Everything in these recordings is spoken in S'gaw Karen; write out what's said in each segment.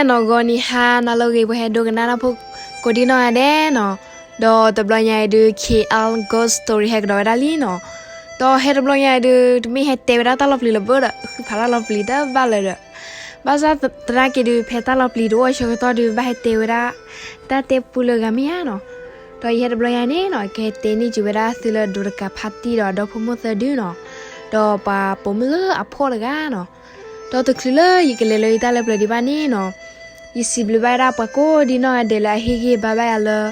နီၢ်ဂီၤနံၤဟါနၤလၢအဂ့ၤ ပှၤဟဲဒိကနၣ်တၢ်ဖိကိးဒံနီၢ်ဂၤဒဲးနီၤ, ဒီးတဘျီညါအံၤဒုး K L Ghost Story ဟဲကဒီးဝဲဒၣ်လံနီၤ, ဒီးဟဲတဘျီညါအံၤဒုး တမ့ၢ်ဟဲတဲဝဲဒၣ်တၢ်လီၤပျံၤလၢၤဘၣ်ဒီး ဃုဖးတၢ်လီၤပျံၤတဘၣ်လၢၤဒီး ဘၣ်ဆၣ်သနာ်က့ဒုး ဖဲတၢ်လီၤပျံၤတအိၣ်အဆၢကတီၢ်ဒုး ဘၣ်ဟဲတဲဝဲဒၣ် တၢ်တဲပူလၢဂၤမ့ၢ်ဧါနီၤ, ဒီးယဟဲတဘျီညါန့ၣ်နီၤ ကဟဲတဲန့ၢ်က့ၤဝဲဒၣ်သုလၢ ဒိးတကးဖါတံၢ်ဒီး ဒီဖိမိၢ်သၢဒုနီၤ, ဒီးပှၤပိာ်မုၣ်လၢအဖှီၣ်တဂၤနီၤ, ဒီးတချုးလၢယကလဲၤလၢယတၢ်လၢပျၢၤဒံးဘၣ်န့ၣ်နီၤ, ယစံးဘျုးဘၣ်ဝဲဒၣ်ပှၤကိးဒံနီၢ်ဂၤဒဲးလၢအဟ့ၣ်ဂံၢ်ဘါဘၣ်ယၤလၢ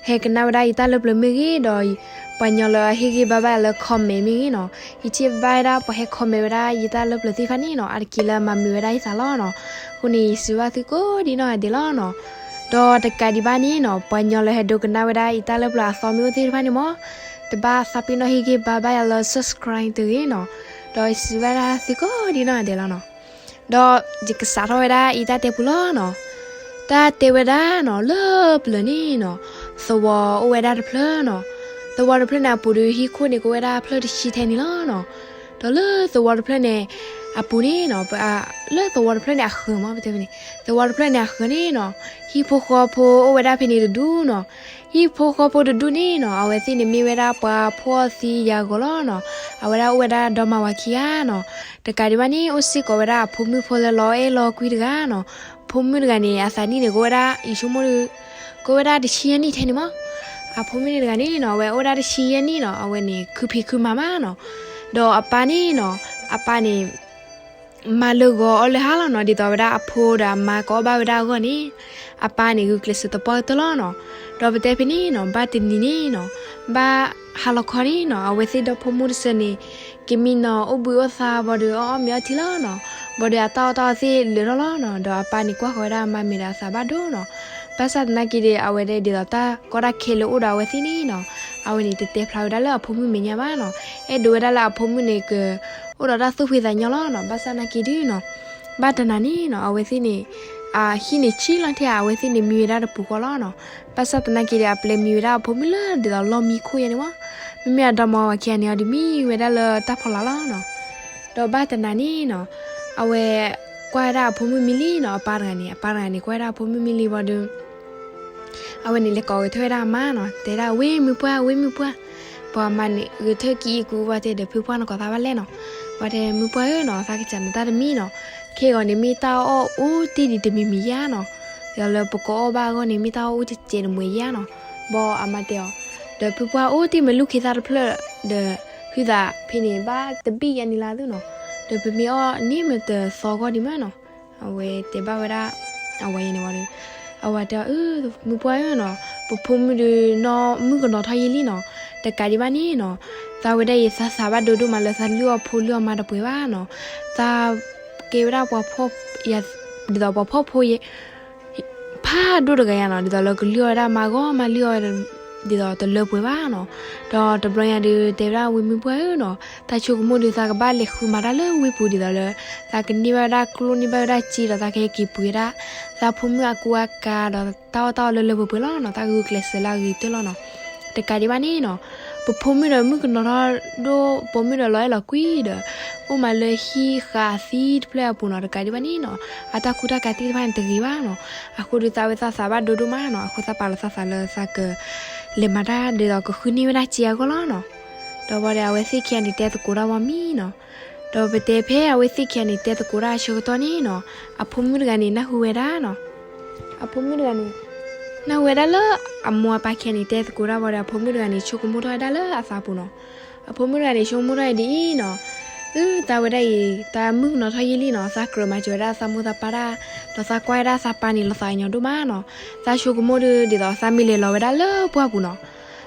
ဟဲကနၣ်ဝဲဒၣ်ယတၢ်လၢပျၢၤမ့ၢ်ဂ့ၤ, ဒီးပှၤညီလၢအဟ့ၣ်ဂံၢ်ဘါဘၣ်ယၤလၢ comment မ့ၢ်ဂ့ၤနီၤ, ယထံၣ်ဘၣ်ဝဲဒၣ်ပှၤဟဲ comment ဝဲဒၣ်ယတၢ်လၢပျၢၤသ့ၣ်တဖၣ်န့ၣ်နီၤ အါတက့ၢ်လၢအမၤမုာ်ဝဲဒၣ်ယသးလီၤနီၤ, အဃိန့ၣ် ယစံးဘျုးသုကိးဒံနီၢ်ဂၤဒဲးလီၤနီၤ, ဒီးတကးဒံးဘၣ်န့ၣ်နီၤ ပှၤညီလၢဟဲဒိကနၣ်ဝဲဒၣ်ယတၢ်လၢပျၢၤအသီမ့ၢ်အိၣ်သ့ၣ်တဖၣ်န့ၣ်မ့ၢ် တဘၣ်သးပ့ၤနီၣ်ဟ့ၣ်ဂံၢ်ဘါဘၣ်ယၤလၢ subscribe တဂ့ၤနီၤ, ဒီးယစံးဘျုးဝဲဒၣ်သုကိးဒံနီၢ်ဂၤဒဲးလီၤနီၤ, ဒီးယကစးထီၣ်ဝဲဒၣ်ယတၢ်တဲပူလီၤနီၤ, တၢ်တဲဝဲဒၣ်နီၤ လၢပျၢၤန့ၣ်နီၤ သဝီအိၣ်ဝဲဒၣ်တဖျၢၣ်နီၤ, သဝီတဖျၢၣ်န့ၣ်အပူၤဒီး ဟံၣ်ခိၣ်န့ၣ်ကအိၣ်ဝဲဒၣ်ဖျၢၣ်တဆံထဲန့ၣ်လီၤနီၤ, ဒီးလၢသဝီတဖျၢၣ်န့ၣ်အပူၤန့ၣ်နီၤ လၢသဝီတဖျၢၣ်န့ၣ်အဃၢၤမ့ၢ် ပတဲန့ၣ် သဝီတဖျၢၣ်န့ၣ်အဃၢၤန့ၣ်နီၤ ဟံၣ်ဖိဃီဖိအိၣ်ဝဲဒၣ်ဖဲန့ၣ်တဒူနီၤ, ဟံၣ်ဖိဃီဖိတဒူန့ၣ်နီၤ အဝဲသ့ၣ်န့ၣ်မ့ၢ်ဝဲဒၣ်ပှၤဖှီၣ်သံယာ်ဂီၤလီၤနီၤ, အဝဲဒၣ်အိၣ်ဝဲဒၣ်ဒီမါဝၤခံဂၤနီၤ, တကးဒံးဘၣ်န့ၣ် အိၣ်စ့ၢ်ကီးဝဲဒၣ်အဖိမုၣ်ဖိလၢလီၤအဲၣ်လီၤကွံတဂၤနီၤ, ဖိမုၣ်တဂၤန့ၣ် အသးနံၣ်န့ၣ် ကအိၣ်ဝဲဒၣ် ယဆိကမိၣ်ဒီး ကအိၣ်ဝဲဒၣ်တဆံယဲၢ်နံၣ်ထဲန့ၣ်မ့ၢ်, အဖိမုၣ်န့ၣ်တဂၤန့ၣ်နီၤ အဝဲအိၣ်ဝဲဒၣ်တဆံယဲၢ်နံၣ်နီၤ အဝဲန့ၣ် ခုဖံးခုမၤမးနီၤ, ဒီးအပၢ်န့ၣ်နီၤ အပၢ်န့ၣ် မၤလၢဂီၤအီၣ်လၢဟါလီၤနီၤ, ဒ်သိးဝဲဒၣ်အဖိဒီးအမါကအီၣ်ဘၣ်ဝဲဒၣ်အဂီၢ်န့ၣ် အပၢ်န့ၣ်ဂုာ်ကျဲးစၢးသပှၢ်ကတၢၢ်လီၤနီၤ, ဒီးပတဲဖဲန့ၣ်နီၤ ဘၣ်တနံၤန့ၣ်နီၤ ဘၣ်ဟါလီၤခီန့ၣ်နီၤ အဝဲသ့ၣ်ဒီဖိမိၢ်တစၢန့ၣ် ကမံနီၤ အိၣ်ဘှံးအိၣ်သါဘၣ်ဒီး အီၣ်အီၣ်မ့ၤအီထံလီၤနီၤ, ဘၣ်ဒီးအတၢ်အီၣ်တၢ်အီသ့ၣ်လၢာ်ထီၣ်လီၤနီၤ, ဒီးအပၢ်န့ၣ်ကွၢ်ဃီၤဝဲဒၣ်အမါမဲာ်ဒီးအသးဘၣ်ဒိနီၤ, ဘၣ်ဆၣ်သနာ်က့ဒီး အဝဲဒၣ်ဒ်သိးတၢ်ကီတၢ်ခဲလၢအိၣ်ဒီးအဝဲသ့ၣ်န့ၣ်နီၤ အဝဲန့ၣ်တတဲဖျါဝဲဒၣ်လၢအဖိမုၣ်မဲာ်ညါဘၣ်နီၤ, အဲၣ်ဒိးဝဲဒၣ်လၢအဖိမုၣ်န့ၣ်က အိၣ်ဒီးတၢ်သူၣ်ဖှံသးညီလီၤနီၤ, ဘၣ်ဆၣ်သနာ်က့ဒုနီၤ ဘၣ်တနၤန့ၣ်နီၤ အဝဲသ့ၣ်န့ၣ် အဟံၣ်န့ၣ်ဆံးလီၤထဲ အဝဲသ့ၣ်န့ၣ်မံဝဲဒၣ်တပူၤဃီလီၤနီၤ, ဘၣ်ဆၣ်သနာ်က့ဒီး အပျဲၢ်မံဝဲဒၣ်အဖိမုၣ်လၢဒ်သိးလီၢ်မံခိၣ်ယါန့ၣ်မ့ၢ်, မ့မ့ၢ်အဒီမါဝၤခံဂၤန့ၣ်အီၤဒီးမံဝဲဒၣ်လၢတၢ်ဖီလာ်လီၤနီၤ, ဒီးဘၣ်တနၤန့ၣ်နီၤ အဝဲကွၢ်ဝဲဒၣ်အဖိမုၣ်မံလံနီၤ အပၢ်တဂၤန့ၣ် အပၢ်တဂၤန့ၣ် ကွၢ်ဝဲဒၣ်အဖိမုၣ်မံလံဝံၤဒီး အဝဲန့ၣ်လဲၤကိးဂဲၤထၢၣ်ဝဲဒၣ်အမါနီၤ, တဲဒၣ် ဝ့ၢ်မုၢ်ပှၢ် ဝ့ၢ်မုၢ်ပှၢ်, ပှၤမါန့ၣ် ဂဲၤထၢၣ်ကံအံၤကူဝဲတဲဒီး ဖုပှၢ်နကိးသးဘၣ်လဲၣ်နီၤ, ဝဲတဲ မုၢ်ပှၢ်ဧၢနီၤ သးကစၢ်နတၢ်တမံနီၤ, ခဲဂီၤန့ၣ်မ့ၢ်တၢ်အီၣ်အိၣ်တ့ၢ်ဒံးတမံၤမံၤယါနီၤ, ဒီးလၢပကအီၣ်ဘၣ်အဂီၢ်န့ၣ် မ့ၢ်တၢ်အီၣ်အိၣ်တစဲးတမှဲၤယါနီၤ, ဘၣ်အမါတဲအီၤ, ဒီးဖုပှၢ်အိၣ်တ့ၢ်မ့ၢ်လူၢ်ခ့သၣ်တဖျၢၣ်, ဒီးဟုသးဖဲန့ၣ်ဘၣ်တဘ့ၣ်ယါန့ၣ်လၢသုနီၤ, ဒီးပမ့ၢ်အီၣ်န့ၣ်မ့ၢ်တသီဂီၢ်ဒံးမ့ၢ်နီၤ အဝဲတဲဘၣ်ဝဲဒၣ် အဝၤယဲန့ၣ်ဝံၤဒီး အဝၤတဲအီၤ မုၢ်ပှၢ်ဧၢနီၤ, ပဖိမုၣ်ဒီးနီၢ်မုၣ်ကနီၤထီၣ်ယဲလံနီၤ, တကးဒံးဘၣ်န့ၣ်နီၤ, သးဝဲဒၣ်အံၤသးသးဘၣ်ဒိဒိၣ်မးလၢသးလုၢ်အီၣ်ဖိလုၢ်အီၣ်မါတပှဲၤဘၣ်နီၤ, သးကဲဝဲဒၣ်ပှၤဖှီၣ်, ဒ်သိးပှၤဖှီၣ်ဖိယဲ ဖးဒိၣ်တဂၤယါနီၤ, ဒ်သိးလၢကလုၢ်အီၣ်ဝဲဒၣ်မါဂီၢ်မးလုၢ်အီၣ်ဝဲ ဒ်သိးတလၢပှဲၤဘၣ်နီၤ, ဒီးတဘျီညါဒီးတဲဝဲဒၣ်ဝံၤ မုၢ်ပှၢ်ဧၢနီၤ, သးဆိကမိၣ်ဒီးသးကဘၣ်လဲၤဃုမၤတၢ်လၢဝ့ၢ်ပူၤဒ်သိးလၢ သးကန့ၢ်ဘၣ်ဝဲဒၣ်ကျိၣ်န့ၢ်ဘၣ်ဝဲဒၣ်စ့ဒီးသးကဟဲက့ၤပှ့ၤဝဲဒၣ် သးဖိမုၣ်အကူအကၤဒီးတၢ်အီၣ်တၢ်အီလၢလၢပှဲၤပှဲၤလီၤနီၤ, သးဂုာ်ကျဲးစၢးလၢအဂ့ၤကတၢၢ်လီၤနီၤ, တကးဒံးဘၣ်န့ၣ်နီၤ, ပဖိမုၣ်ဒီးမုၣ်ကနီၤထီၣ်ဒိၣ် ပိာ်မုၣ်ဒီးလီၤအဲၣ်လီၤကွံဒီး အိၣ်မးလၢဟံၣ်ဃာ်သံတဖျၢၣ်အပူၤနီၤ, တကးဒံးဘၣ်န့ၣ်နီၤ, အတၢ်ကူတၢ်ကၤသ့ၣ်တဖၣ်န့ၣ်တဂ့ၤဘၣ်နီၤ, အဃိဒီးသးဝဲသးသးဘၣ်ဒိဒိၣ်မးနီၤ, အဃိသးပာ်လီၤသးသးလၢသးက လဲၤမၤတၢ်ဒ်သိးကဃုန့ၢ်ဝဲဒၣ်စ့အဂီၢ်လီၤနီၤ, ဒီးဝံၤဒီးအဝဲသ့ၣ်ခံဂၤန့ၣ်တဲသကိးတၢ်ဝံၤမံနီၤ, ဒီးပတဲဖဲအဝဲသ့ၣ်ခံဂၤန့ၣ်တဲသကိးတၢ်အဆၢကတီၢ်န့ၣ်နီၤ, အဖိမုၣ်တဂၤန့ၣ်နၢ်ဟူဝဲဒၣ်နီၤ, အဖိမုၣ်တဂၤန့ၣ် နၢ်ဟူဝဲဒၣ်လၢအမိၢ်အပၢ်ခံဂၤန့ၣ်တဲသကိးတၢ်ဝံၤဒီး အဖိမုၣ်တဂၤန့ၣ် ဆိကမိၣ်ထီၣ်ဝဲဒၣ်လၢအသးပူၤနီၤ, အဖိမုၣ်တဂၤန့ၣ် ဆိကမိၣ်ထီၣ်ဝဲဒ်အံၤနီၤ, အၢ သးဝဲဒၣ်အံၤ သးမုၣ်ကနီၤထီၣ်ယဲလံနီၤ, သးကြၢးမၤစၢၤဝဲဒၣ်သးမိၢ်သးပၢ်တၢ်, ဒီးသးကွၢ်ဝဲဒၣ်သးပၢ်န့ၣ်လီၤသးကညီၤဒိၣ်မးနီၤ, သးဆိကမိၣ်ဒီး ဒ်သိးသးမ့ၢ်လဲၤလီၤဝဲဒၣ်လၢပှၢ်ပူၤနီၤ,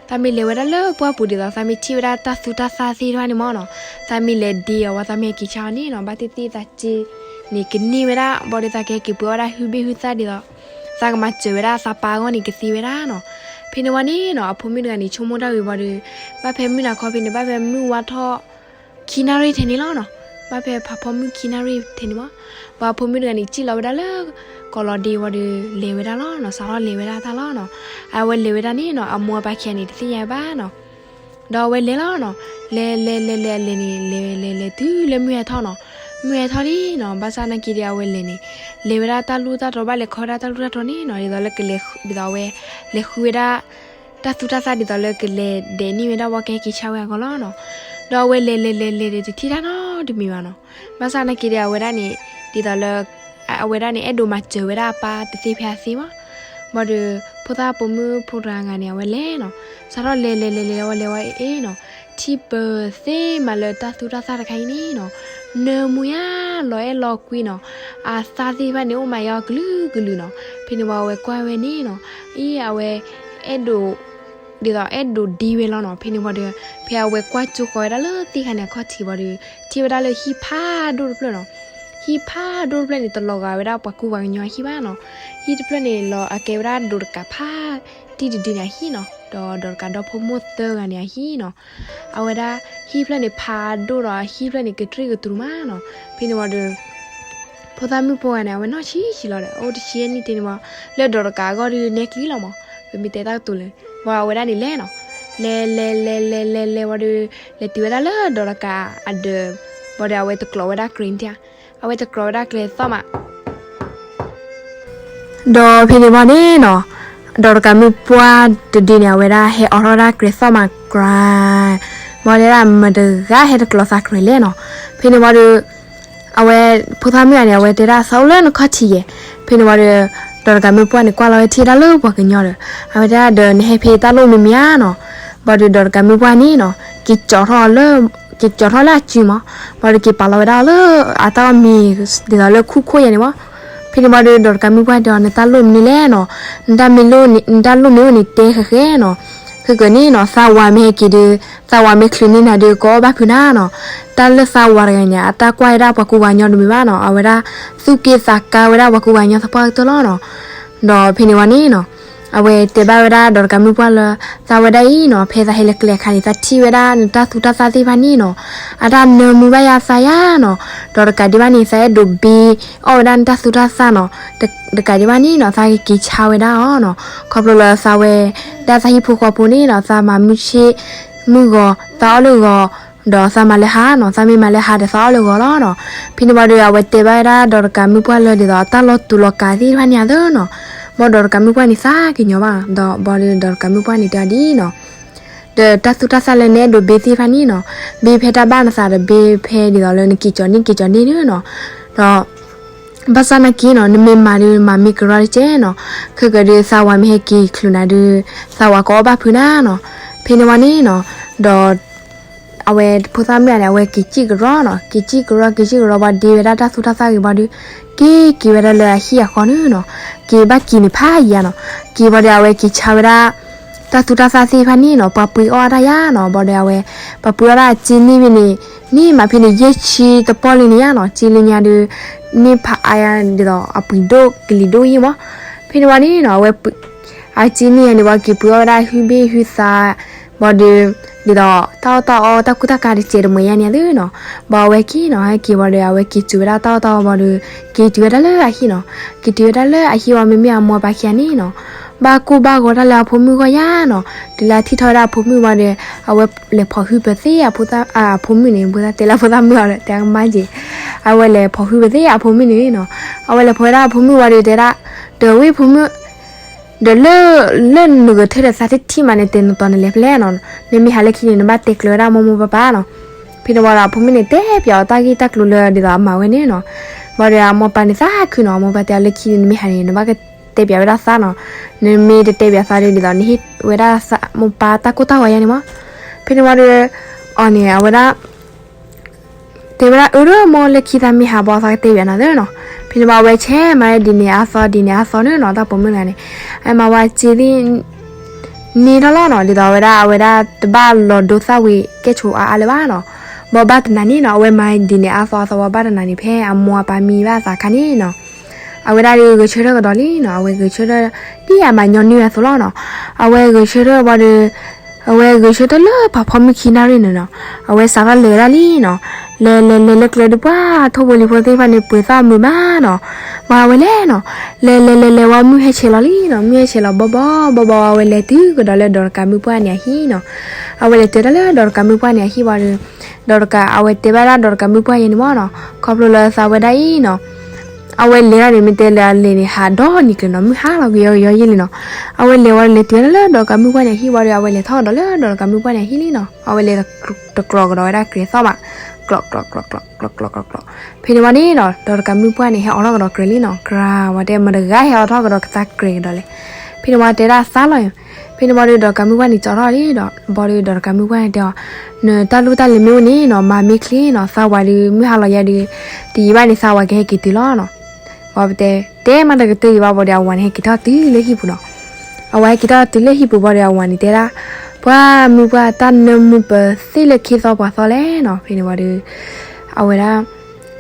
သးမ့ၢ်လဲၤဝဲဒၣ်လၢပှၢ်ပူၤဒ်သိး သးမ့ၢ်ထံၣ်ဝဲဒၣ်တၢ်သူတၢ်သၣ်သ့ၣ်တဖၣ်န့ၣ်မ့ၢ်နီၤ, သးမ့ၢ်လဲၤဒ့အီၤဝံၤ သးမ့ၢ်ဟဲက့ၤဆါအီၤန့ၣ်နီၤ, ဘၣ်သ့ၣ်သ့ၣ်သးစ့န့ၣ်ကန့ၢ်ဝဲဒၣ် ဘၣ်ဒီးသးကဟဲက့ၤပှ့ၤအီၣ်ဝဲဒၣ်ဟုဘ့ၣ်ဟုသၣ်ဒ်သိး သးကမၤစၢၤဝဲဒၣ်သးပၢ်အဂီၢ်န့ၣ်ကသ့ဝဲဒၣ်နီၤ, ဖဲန့ၣ်ဝံၤန့ၣ်နီၤ အဖိမုၣ်တဂၤန့ၣ် ဆိကမိၣ်တၢ်ဝံၤဘၣ်ဒီး ဘၣ်ဖဲမုၢ်နၤခီဖဲန့ၣ် ဘၣ်ဖဲမုၢ်ဝါထီၣ် ခံနၣ်ရံၣ်ထဲန့ၣ်လီၤနီၤ, ဘၣ်ဖဲဖးဖီမုၢ်ခံနၣ်ရံၣ်ထဲန့ၣ်မ့ၢ်, ပှၤအဖိမုၣ်တဂၤန့ၣ် စံၣ်လီၤဝဲဒၣ်လၢ ကီးလီၤဒ့ဝံၤဒီး လဲၤဝဲဒၣ်လီၤနီၤ, စးထီၣ်လဲၤဝဲဒၣ်တၢ်လီၤနီၤ, အဝဲလဲၤဝဲဒၣ်န့ၣ်နီၤ အမိၢ်အပၢ်ခံဂၤန့ၣ် တသ့ၣ်ညါဘၣ်နီၤ, ဒီးအဝဲလဲၤလီၤနီၤ, လဲၤလဲၤလဲၤလဲၤအလဲၤန့ၣ် လဲၤလဲၤလဲၤတုၤလၢမုၢ်ဟဲထီၣ်နီၤ, မုၢ်ဟဲထီၣ်လံနီၤ, ဘၣ်ဆၣ်နာ်က့ဒီး အဝဲလဲၤန့ၣ် လဲၤဝဲဒၣ်တၢ်လူၢ်တၢ်တြီၤ ဘၣ်လဲၤခီဝဲဒၣ်တၢ်လူၢ်တၢ်တြီၤန့ၣ်နီၤ, ဒ်သိးလၢကလဲၤ ဒ်သိးအဝဲ လဲၤဃုဝဲဒၣ် တၢ်သူတၢ်သၣ် ဒ်သိးလၢကလဲၤဒဲးန့ၢ်ဝဲဒၣ်ဝဲကဟဲက့ၤဆါဝဲအဂီၢ်လီၤနီၤ. ဒီးအဝဲလဲၤလဲၤလဲၤလဲၤဒီး တထံၣ်တၢ်နီတမံၤဘၣ်နီၤ. ဘၣ်ဆၣ်နာ်က့ဒီး အဝဲဒၣ်န့ၣ် ဒ်သိးလၢ အဝဲဒၣ်န့ၣ် အဲၣ်ဒိးမၤစၢၤဝဲဒၣ်အပၢ်တသ့ဖဲအသ့မး. ဘၣ်ဒီး ဖိသၣ်ပိာ်မုၣ်ဖိတဂၤန့ၣ် အဝဲလဲၤနီၤ, စးထီၣ်လဲၤလဲၤလဲၤလဲၤဝဲလဲၤဝဲအ့နီၤ, ထံၣ်ပၢၤသ့မးလၢတၢ်သူတၢ်သၣ်တခါအံၤန့ၣ်နီၤ, နၢမူယါလီၤအဲၣ်လီၤကွံနီၤ, အသၣ်သ့ၣ်တဖၣ်န့ၣ် အိၣ်မးယါအီၤကလုာ်ကလုာ်နီၤ. ဖဲန့ၣ်ဝံၤ အဝဲကွၢ်ဝဲန့ၣ်နီၤ, အံၤ အဝဲ အဲၣ်ဒိး ဒ်သိးအဲၣ်ဒိးဒ့ဝဲလီၤနီၤ. ဖဲန့ၣ်ဝံၤဒီး ဖဲအဝဲကွၢ်ကၠိဃီၤဝဲဒၣ်လၢသ့ၣ်ခါန့ၣ်အခီၣ်ထံးဝံၤဒီး ထံၣ်ဝဲဒၣ်လၢဟံၣ်ဖးဒိၣ်တဖျၢၣ်နီၤ. ဟံၣ်ဖးဒိၣ်တဖျၢၣ်န့ၣ် တလီၤဂာ်ဝဲဒၣ်ပှၤကူပှၤကညီအဟံၣ်ဘၣ်နီၤ. ဟံၣ်တဖျၢၣ်န့ၣ် လီၤအကဲဝဲဒၣ်ဒီးတကးဖးတံၢ်တဒုန့ၣ်အဟံၣ်နီၤ, ဒီးဒီးတကးဒီဖိမိၢ်သၢဂၤန့ၣ်အဟံၣ်နီၤ. အဝဲဒၣ်ဟံၣ်ဖျၢၣ်န့ၣ်ဖးဒိၣ်ဒီး အဟံၣ်ဖျၢၣ်န့ၣ်ကတြံၣ်ကတြူၤမးနီၤ. ဖဲန့ၣ်ဝံၤဒီး ဖိသၣ်မုၣ်ဖိဂၤန့ၣ် အဝဲနီၢ်ဆံးဆံးလီၤဒီး အိၣ်တဆံယဲၢ်နံၣ်တ့ၢ်န့ၣ်ဝံၤ လၢဒီးတကးအဂီၢ်ဒီးနဲကျံလီၤမး, ပမ့ၢ်တဲတၢ်ကတိၤလၢ ဝံၤအဝဲဒၣ်န့ၣ်လဲၤနီၤ, လဲၤလဲၤလဲၤလဲၤလဲၤလဲၤဝံၤဒီး လဲၤတုၤဝဲဒၣ်လၢဒီးတကးအဒၢး, ဝံၤဒီးအဝဲတကျိးဝဲဒၣ်ကျဲန့ၣ်ဧါ, အဝဲတကျိးဝဲဒၣ်ကျဲသီၣ်မး ဒီးဖဲန့ၣ်ဝံၤန့ၣ်နီၤ, ဒီးတကးမုၣ်ပှၢ်တဒုန့ၣ် အဝဲဒၣ်ဟဲအိးထီၣ်ဝဲဒၣ်ကျဲသီၣ်မးကြၢး, ဝံၤဒီးဒၣ်မတၤတဂၤဟဲတကျိးသးကျဲလဲၣ်နီၤ. ဖဲန့ၣ်ဝံၤဒီး အဝဲ ဖိသၣ်မုၣ်ဂၤန့ၣ် အဝဲတဲဒၣ်သးအိၣ်လၢနခီၣ်ထံးယဲၢ်. ဖဲန့ၣ်ဝံၤဒီး ဒီးတကးမုၣ်ပှၢ်န့ၣ် ကွၢ်လီၤဝဲထံၣ်ဝဲဒၣ်လၢပှၤကညီဒီး အဝဲတဲဒၣ်ဒီးနဟဲဖဲတၢ်လိၣ်မနုၤမနုၤဧါနီၤ. ဘၣ်ဒီးဒီးတကးမုၣ်ပှၢ်န့ၣ်နီၤ က့ၤကၠီထီၣ်လၢ က့ၤကၠီထီၣ်လၢအစုမး, ဘၣ်ဒီးက့ၤပာ်လီၤဝဲဒၣ်အီၤလၢအတၢ်အီၣ်မ့ၤ ဒ်သိးလၢခူၣ်ခိၣ်ယဲၢ်န့ၣ်မး. ဖဲန့ၣ်ဝံၤဒီး ဒီးတကးမုၣ်ပှၢ်တဲအီၤ နတၢ်လိၣ်မနုၤလဲၣ်နီၤ, နတၢ်မ့ၢ်လိၣ်န့ၣ် နတၢ်လိၣ်မ့ၢ်အိၣ်န့ၣ်တဲဃဲဃဲနီၤ. ခဲကနံၣ်နီၤ သးဝၤမ့ၢ်ဟဲက့ၤဒီး သးဝၤမ့ၢ်ချုးန့ၢ်နၤဒီး ကအီၣ်ဘၣ်ဖုးနၤနီၤ. တၢ်လၢသးဝၤတဂၤန့ၣ် အတၢ်ကွၢ်ဝဲဒၣ်ပှၤကူပှၤကညီတမ့ၢ်ဘၣ်နီၤ, အဝဲဒၣ် သူၣ်က့သးကါဝဲဒၣ်ပှၤကူပှၤကညီသပှၢ်ကတၢၢ်လီၤနီၤ. ဒီးဖဲန့ၣ်ဝံၤန့ၣ်နီၤ အဝဲတဲဘၣ်ဝဲဒၣ်ဒီးတကးမုၣ်ပှၢ်လၢ သးဝဲဒၣ်အံၤနီၤ ဖဲသးဟဲလၢကျဲအခါန့ၣ် သးထံၣ်ဝဲဒၣ်နတၢ်သူတၢ်သၣ်သ့ၣ်တဖၣ်န့ၣ်နီၤ အတၢ်နၢမူဘၣ်ယါသးယါနီၤ. ဒီးတကးဒံးဘၣ်န့ၣ် သးအဲၣ်ဒိးဘ့အီၣ်ဝဲဒၣ်နတၢ်သူတၢ်သၣ်နီၤ. တကးဒံးဘၣ်န့ၣ်နီၤ သးကက့ၤဆါဝဲဒၣ်အီၤနီၤ. ခီဖျိလၢသးဝဲဒၣ်သးဟံၣ်ဖိဃီဖိန့ၣ်နီၤ သးမၤမုၢ်ဆ့ၣ်မုၢ်ဂီၤ သးအီၣ်လၢဂီၤ ဒီးသးမၤလၢဟါနီၤ, သးမ့ၢ်မၤလၢဟါဒီးသးအီၣ်လၢဂီၤလီၤနီၤ. ဖဲန့ၣ်ဝံၤဒီး အဝဲတဲဘၣ်ဝဲဒၣ်ဒီးတကးမုၣ်ပှၢ်လၢ ဒ်သိးအတၢ်လီၤတူာ်လီၤကာ်သ့ၣ်တဖၣ်န့ၣ်အသိးနီၤ. ဘၣ်ဒီးတကးမုၣ်ပှၢ်န့ၣ်သးကညီၤဘၣ်, ဒီးဘၣ်ဒီးတကးမုၣ်ပှၢ်န့ၣ်တဲအီၤဒ်နီၤ ဒီးတၢ်သူတၢ်သၣ်လၢနအဲၣ်ဒိးဘ့သ့ၣ်တဖၣ်န့ၣ်နီၤ, ဘ့ဖဲတၢ်ဘၣ်နသးဒီး ဘ့ဖဲဒ်သိးလၢနက့ၤကၠီၤန့ၢ်က့ၤကၠီၤန့ၢ်န့ၣ်နီၤ. ဒီး ဘၣ်ဆၣ်နာ်က့နီၤ နမ့ၢ်မၤဒီးမၤမ့ၢ်ကရီတကဲနီၤ, ခဲကဒီးသးဝၤမ့ၢ်ဟဲက့ၤချုးနၤဒီး သးဝၤကအီၣ်ဘၣ်ဖုးနၤနီၤ. ဖဲန့ၣ်ဝံၤန့ၣ်နီၤ ဒီး အဝဲဖိသၣ်မုၣ်ဂၤန့ၣ် အဝဲက့ၤစံၣ်ကရီနီၤ, က့ၤစံၣ်ကရီက့ၤစံၣ်ကရီဘၣ်ဒ့ဝဲဒၣ်တၢ်သူတၢ်သၣ်ဂ့ၤဘၣ်ဒီး က့ၤက့ၤဝဲဒၣ်လၢအဟံၣ်အဃီန့ၣ်နီၤ, က့ၤဘၣ်က့ၤန့ၣ်ဖးယံာ်ဧါနီၤ, က့ၤဘၣ်ဒီးအဝဲက့ၤဆါဝဲဒၣ် တၢ်သူတၢ်သၣ်သ့ၣ်တဖၣ်န့ၣ်နီၤ ပှၤပှ့ၤအီၣ်ဝဲဒၣ်ယါနီၤ, ဘၣ်ဒီးအဝဲ ပှၤပှ့ၤအီၣ်ဝဲဒၣ်အစ့န့ၢ်ဝံၤန့ၣ် န့ၢ်မးဖဲန့ၣ် ယဲၢ်ဆံတပီၢ်လံန့ၣ်ယါနီၤ, စ့လၢညါဒီး န့ၢ်ဖးအါယါဒ်သိးအပှ့ၤဒိၣ်ကလံၤဒိၣ်ယံၣ်မး. ဖဲန့ၣ်ဝံၤန့ၣ်နီၤ အဝဲ အစ့န့ၢ်ယါန့ၣ် ပှၤက့ၤပှ့ၤအီၣ်ဝဲဒၣ်ဟုဘ့ၣ်ဟုသး ဘၣ်ဒီး ဒ်သိး တၢ်အီၣ်တၢ်အီတၢ်ကူတၢ်ကၤတစဲးတမှဲၤယါန့ၣ်သုနီၤ, ဘၣ်အဝဲက့ၤနီၤ ဟဲက့ၤဘၣ်ဒီး အဝဲက့ၤစူၤဝဲဒၣ်တၢ်အီၣ်တၢ်အီဘၣ်ဒီး က့ၤတုၤဝဲဒၣ်လၢအဟံၣ်နီၤ, က့ၤတုၤဝဲဒၣ်လၢအဟံၣ်ဝံၤ မ့မ့ၢ်အမိၢ်အပၢ်ခံဂၤန့ၣ်နီၤ ဘၣ်ကိၢ်ဘၣ်ဂီၤတၢ်လၢအဖိမုၣ်ဂီၢ်ယါနီၤ, တုၤလၢအထံၣ်ထီၣ်ဝဲဒၣ်အဖိမုၣ်ဘၣ်ဒီး အဝဲလဲၤဖီၣ်ဟုပၢၤသ့ အဖိမုၣ်န့ၣ် ဖိသၣ်တဲလၢဖိသၣ်မုၣ်အီၤဒီး တဲကမၣ်က့ၤ, အဝဲလဲၤဖီၣ်ဟုပၢၤသ့အဖိမုၣ်န့ၣ်နီၤ, အဝဲလဲၤဖီၣ်ဝဲဒၣ်အဖိမုၣ်ဘၣ်ဒီးတဲဒၣ်, ဒီးဝဲဖိမုၣ် ဒီးလၢ လၢနဂဲၤဆၢထၢၣ်သးတထံၣ်မးန့ၣ် တဲနတီၤနလဲၤဖဲလဲၣ်နီၤ, နမ့ၢ်ဟးလၢခံန့ၣ် နဘၣ်တဲကျၢၤဝဲဒၣ်မိၢ်မိၢ်ပၢ်ပၢ်နီၤ. ဖဲန့ၣ်ဝံၤဒီးအဖိမုၣ်န့ၣ် တဲပၠးအီၤတၢ်ဂ့ၢ်တၢ်ကျိၤလၢဒ်သိးအမၤဝဲန့ၣ်နီၤ. ဘၣ်ဒီးအမိၢ်ပၢ်န့ၣ်သးခုနီၤ, အမိၢ်ပၢ်တဲအီၤလၢခံန့ၣ် နမ့ၢ်ဟးန့ၣ် နဘၣ်ကတဲပၠးဝဲဒၣ်သးနီၤ, နမ့ၢ်တတဲပၠးသးဒီး ဒ်သိးနဟ့ၣ်ဝဲဒၣ်မိၢ်ပၢ်တၢ်ကိၢ်တၢ်ဂီၤယါန့ၣ်မး. ဖဲန့ၣ်ဝံၤဒီး အီၤန့ၣ် အဝဲဒၣ် တဲဝဲဒၣ်အၢ ဒီးမိၢ်လၢခံသးမ့ၢ်ဟးဘၣ်သးကတဲပၠးနၤသ့နီၤ. ဖဲန့ၣ်ဝံၤအဝဲဆဲးမၤဒ်န့ၣ်အါသီဒ်န့ၣ်အါသီန့ၣ်နီၤ, တၢ်ပိာ်မုၣ်တဂၤန့ၣ် အမၤဝဲစ့သ့ၣ် န့ၢ်ထီၣ်လီၤနီၤ, ဒ်သိးအဝဲဒၣ် အဝဲဒၣ်တဘၣ်လီၤဒိသၣ်ဝံၤကဲၣ်ဆိးအါအါလၢၤဘၣ်နီၤ. ဘၣ်ဘၣ်တနၤန့ၣ်နီၤ အဝဲမၤဒ်န့ၣ်အါသီအါသီ ဘၣ်ဘၣ်တနၤန့ၣ် ဖဲအမိၢ်အပၢ်မံဘၣ်အသးခါန့ၣ်နီၤ အဝဲဒၣ်ဒီးဂဲၤဆၢထၢၣ်ကဒီးလံနီၤ, အဝဲဂဲၤဆၢထၢၣ် ဒ်အမၤညီနုၢ်အသိးလီၤနီၤ. အဝဲဂဲၤဆၢထၢၣ်ဘၣ်ဒီး အဝဲဂဲၤဆၢထၢၣ်လၢဖးဖီမုၢ်ခံနၣ်ရံၣ်န့ၣ်နီၤ, အဝဲစးထီၣ်လဲၤဝဲဒၣ်လံနီၤ. လဲၤလဲၤလဲၤလၢကျဲဒီး ပှၤထိၣ်ဖိလံၤဖိသ့ၣ်တဖၣ်န့ၣ် ပှ့ၤသီၣ်မုာ်မးနီၤ. ဘၣ်အဝဲလဲၤနီၤ, လဲၤလဲၤလဲၤလဲၤဝံၤ မုၢ်ဟဲဆဲးလီၤလံနီၤ, မုၢ်ဟဲဆဲးလီၤဘီဘီဘီဘီ အဝဲလဲၤတုၤကဒီးလၢဒီးတကးမုၣ်ပှၢ်န့ၣ်အဟံၣ်နီၤ. အဝဲလဲၤတုၤတၢ်လၢဒီးတကးမုၣ်ပှၢ်န့ၣ်အဟံၣ်ဘၣ်ဒီး ဒီးတကး အဝဲတဲဘၣ်ဒၣ်ဒီးတကးမုၢ်ပှၢ်ယဲန့ၣ်မ့ၢ်နီၤ, ခီဖျိလၢသးဝဲဒၣ်အံၤနီၤ, အဝဲလဲၤဒၣ်န့ၣ် မ့ၢ်တဲလၢအလဲၤန့ၣ် ဟးဒီနံၤကျၢၤနီၤ, မုၢ်ဟါလီၤကယီကယီယဲလံနီၤ, အဝဲလဲၤဝံၤဒီးလဲၤတုၤဝဲဒၣ်လၢဒီးတကးမုၢ်ပှၢ်န့ၣ်အဟံၣ်ဝံၤဒီး အဝဲလဲၤထီၣ်ကဒီးလၢဒီးတကးမုၢ်ပှၢ်န့ၣ်အဟံၣ်လံနီၤ, အဝဲလဲၤတကျိးကဒီးဝဲဒၣ်ကြဲးသီၣ်မး, ကျိးကျိးကျိးကျိးကျိးကျိးကျိးကျိး, ဖဲန့ၣ်ဝံၤန့ၣ်နီၤ ဒီးတကးမုၢ်ပှၢ်န့ၣ် ဟဲအိးထီၣ်ကဒီးကြဲးလံနီၤ, ကြးဝဲတဲမတၤတဂၤဟဲအိးထီၣ်ကဒီးကသါကြဲးကဒီးလဲၣ်, ဖဲန့ၣ်ဝံၤတဲဒၣ်သးလီၤ, ဖဲန့ၣ်ဝံၤဒီးဒီးတကးမုၢ်ပှၢ်န့ၣ် ကၠီထီၣ်လံဒီး ဘၣ်ဒီးဒီးတကးမုၢ်ပှၢ်န့ၣ်တဲအီၤ, နတၢ်လိၣ်တၢ်လဲၤမ့ၢ်အိၣ်န့ၣ်နီၤ မၤမ့ၢ်ချ့နီၤ, သးဝၤဒုး မုၢ်ဟါလီၤယဲဒုး တယံာ်ဘၣ်န့ၣ် သးဝၤကဟဲက့ၤတုၤလီၤနီၤ, ဘၣ်ပတဲ တဲမးတကတၢၢ်ယံၤဘၣ်ဘၣ်ဒီး အဝၤန့ၣ်ဟဲက့ၤထီၣ်တုၤလၢဟံၣ်ပူၤနီၤ, အဝၤဟဲက့ၤထီၣ်တုၤလၢဟံၣ်ပူၤဘၣ်ဒီး အဝၤန့ၣ်တဲဒၣ်, ပှၤမုၢ်ပှၢ် တၢ်နၢမူပသ့ၣ်လၢခ့သီပှၤသီလဲၣ်နီၤ, ဖဲန့ၣ်ဝံၤဒီး အဝဲဒၣ်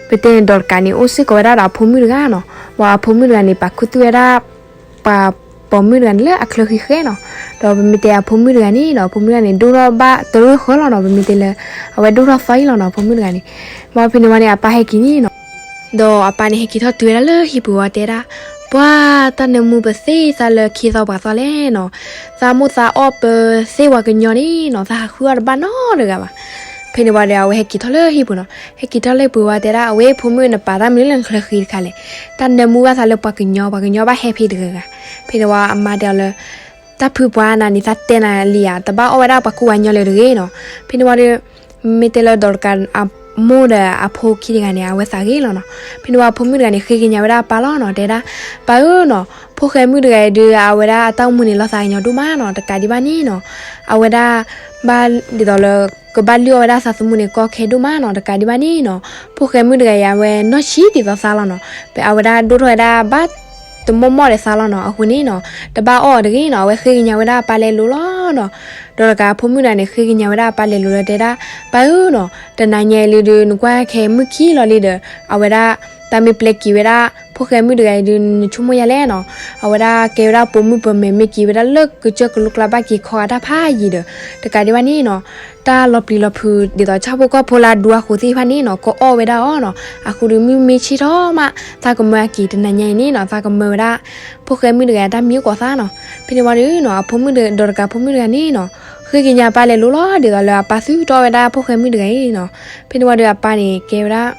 ပတဲန့ၣ် ဒီးတကးန့ၣ် အိၣ်စ့ၢ်ကီးဝဲဒၣ်ဒီးအဖိမုၣ်တဂၤနီၤ, ဘၣ်အဖိမုၣ်တဂၤန့ၣ် ပာ်ခူသူၣ်ဝဲဒၣ် ပှၤပိာ်မုၣ်တဂၤန့ၣ်လၢအချၢဃံဃဲနီၤ, ဒီးပမ့ၢ်တဲအဖိမုၣ်တဂၤန့ၣ်နီၤ အဖိမုၣ်တဂၤန့ၣ် ဒိၣ်ထီၣ်ဘၣ်တရၢၢ်ဃၢလီၤနီၤ, ပမ့ၢ်တဲလၢ အဝဲဒိၣ်ထီၣ်သီအံၤလီၤနီၤ အဖိမုၣ်တဂၤန့ၣ်, ဘၣ်ဖဲန့ၣ်ဝံၤန့ၣ် အပၢ်ဟဲက့ၤန့ၣ်နီၤ ဒီးအပၢ်န့ၣ်ဟဲက့ၤထီၣ်တုၤဝဲဒၣ်လၢဟံၣ်ပူၤဝံၤတဲဒၣ်, ပှၤတၢ်နၢမူပသ့ၣ်သးလၢခ့သီပှၤသီလဲၣ်နီၤ, သးမိၢ်သးအီၣ်ပသ့ၣ်ပှၤကညီန့ၣ်နီၤ သးဟးဃုအီၣ်တဘၣ်နီတဂၤဘၣ်, ဖဲန့ၣ်ဝံၤဒီး အဝဲဟဲက့ၤထီၣ်လၢဟံၣ်ပူၤနီၤ, ဟဲက့ၤထီၣ်လၢဟံၣ်ပူၤဝံၤတဲဒၣ် အဝဲဖိမုၣ် နပာ်တၢ်မနုၤလၢနချၢဃံတခါလဲၣ်, တၢ်နၢမူဘၣ်သးလၢပှၤကညီ ပှၤကညီဘၣ်ဟဲဖဲတဂၤဂၤ, ဖဲန့ၣ်ဝံၤအမါတဲအီၤလၢ တၢ်ဖုပှၤနၤန့ၣ် သးတဲနၤလံဧါ, တဘၣ်အီၣ်ဝဲဒၣ်ပှၤကူပှၤကညီလၢၤတဂ့ၤနီၤ, ဖဲန့ၣ်ဝံၤဒီး မ့ၢ်တဲလၢဒီးတကးအမိၢ်ဒီးအဖိခံတဂၤန့ၣ် အဝဲသးဂ့ၤလီၤနီၤ, ဖဲန့ၣ်ဝံၤအဖိမုၣ်တဂၤန့ၣ် ဃ့ကညးဝဲဒၣ်အပၢ်လီၤနီၤ, တဲဒၣ်, ပၢ်ဧၢနီၤ, ဖိၣ်ဃဲမုၣ်တဂၤအံၤဒုး အဝဲဒၣ်အတၢ်အိၣ်မူန့ၣ်လီၤသးကညီၤဒိၣ်မးနီၤ, တကးဒံးဘၣ်န့ၣ်နီၤ, အဝဲဒၣ် ဘၣ်ဒ်သိးလၢ ကဘၣ်လုၢ်အီၣ်ဝဲဒၣ်သးသမူန့ၣ် ကီခဲဒိၣ်မးနီၤ, တကးဒံးဘၣ်န့ၣ်နီၤ, ဖိၣ်ဃဲမုၣ်တဂၤအံၤ အဝဲနီၢ်ဆံးဒ်သိးသးလီၤနီၤ, အဝဲဒၣ်ဒိၣ်ထီၣ်ဝဲဒၣ်ဘၣ်တမီၢ်မီၢ်ဒီးသးလီၤနီၤ, အဃိန့ၣ်နီၤ တဘၣ်အီၣ်အီၤတဂ့ၤနီၤ, အဝဲဃ့ကညးဝဲဒၣ်အပၢ်လဲၤလိၤလီၤနီၤ, ဒီးတကးအဖိမုၣ်တဂၤန့ၣ် ဃ့ကညးဝဲဒၣ်အပၢ်လဲၤလိၤလီၤ တဲဒၣ်, ပၢ်ဧၢနီၤ, တနၤညါအံၤလံဒုး နကွၢ်ခဲမုၢ်ခံလီၤလံဒီး အဝဲဒၣ် တၢ်မ့ၢ်ပျဲက့ၤဝဲဒၣ် ဖိၣ်ဃဲမုၣ်တဂၤအံၤဒုး နဆိကမိၣ်ယၤလဲၣ်နီၤ, အဝဲဒၣ်ကဲဝဲဒၣ်ပိာ်မုၣ်ပမဲာ် မ့ၢ်က့ၤဝဲဒၣ်လၢကစၢၢ်ကလိကျါ ဘၣ်က့ၤခီဂာ်တၢ်ဖးယံၤဒီး တကးဒံးဘၣ်န့ၣ်နီၤ, တၢ်လီၤပျံၤလီၤဖုးဒ်သိးဆၣ်ဖိကီၢ်ဖိလၢအဒူအဃိသ့ၣ်တဖၣ်န့ၣ်နီၤ ကအီၣ်ဝဲဒၣ်အီၤနီၤ, အဃိဒီးမုၢ်မ့ၢ်ဆ့ၣ်ထီၣ်မး သးကမၢအက့ၤ တနၤညါအံၤန့ၣ်နီၤ သးကမၢဝဲဒၣ် ဖိၣ်ဃဲမုၣ်တဂၤအတၢ်မံအိၣ်ကိးသးနီၤ, ဖဲန့ၣ်ဝံၤဒီးနီၤ အဖိမုၣ်ဒီးတကးဖိမုၣ်တဂၤန့ၣ်နီၤ ဃ့ကညးအပၢ်လဲၤလိၤလီၤ ဒ်သိးလၢအပၢ်သုတအီၣ်ဝဲဒၣ်ဖိၣ်ဃဲမုၣ်တဂၤအံၤနီၤ, ဖဲန့ၣ်ဝံၤဒီးအပၢ်န့ၣ်ကဲဝဲဒၣ်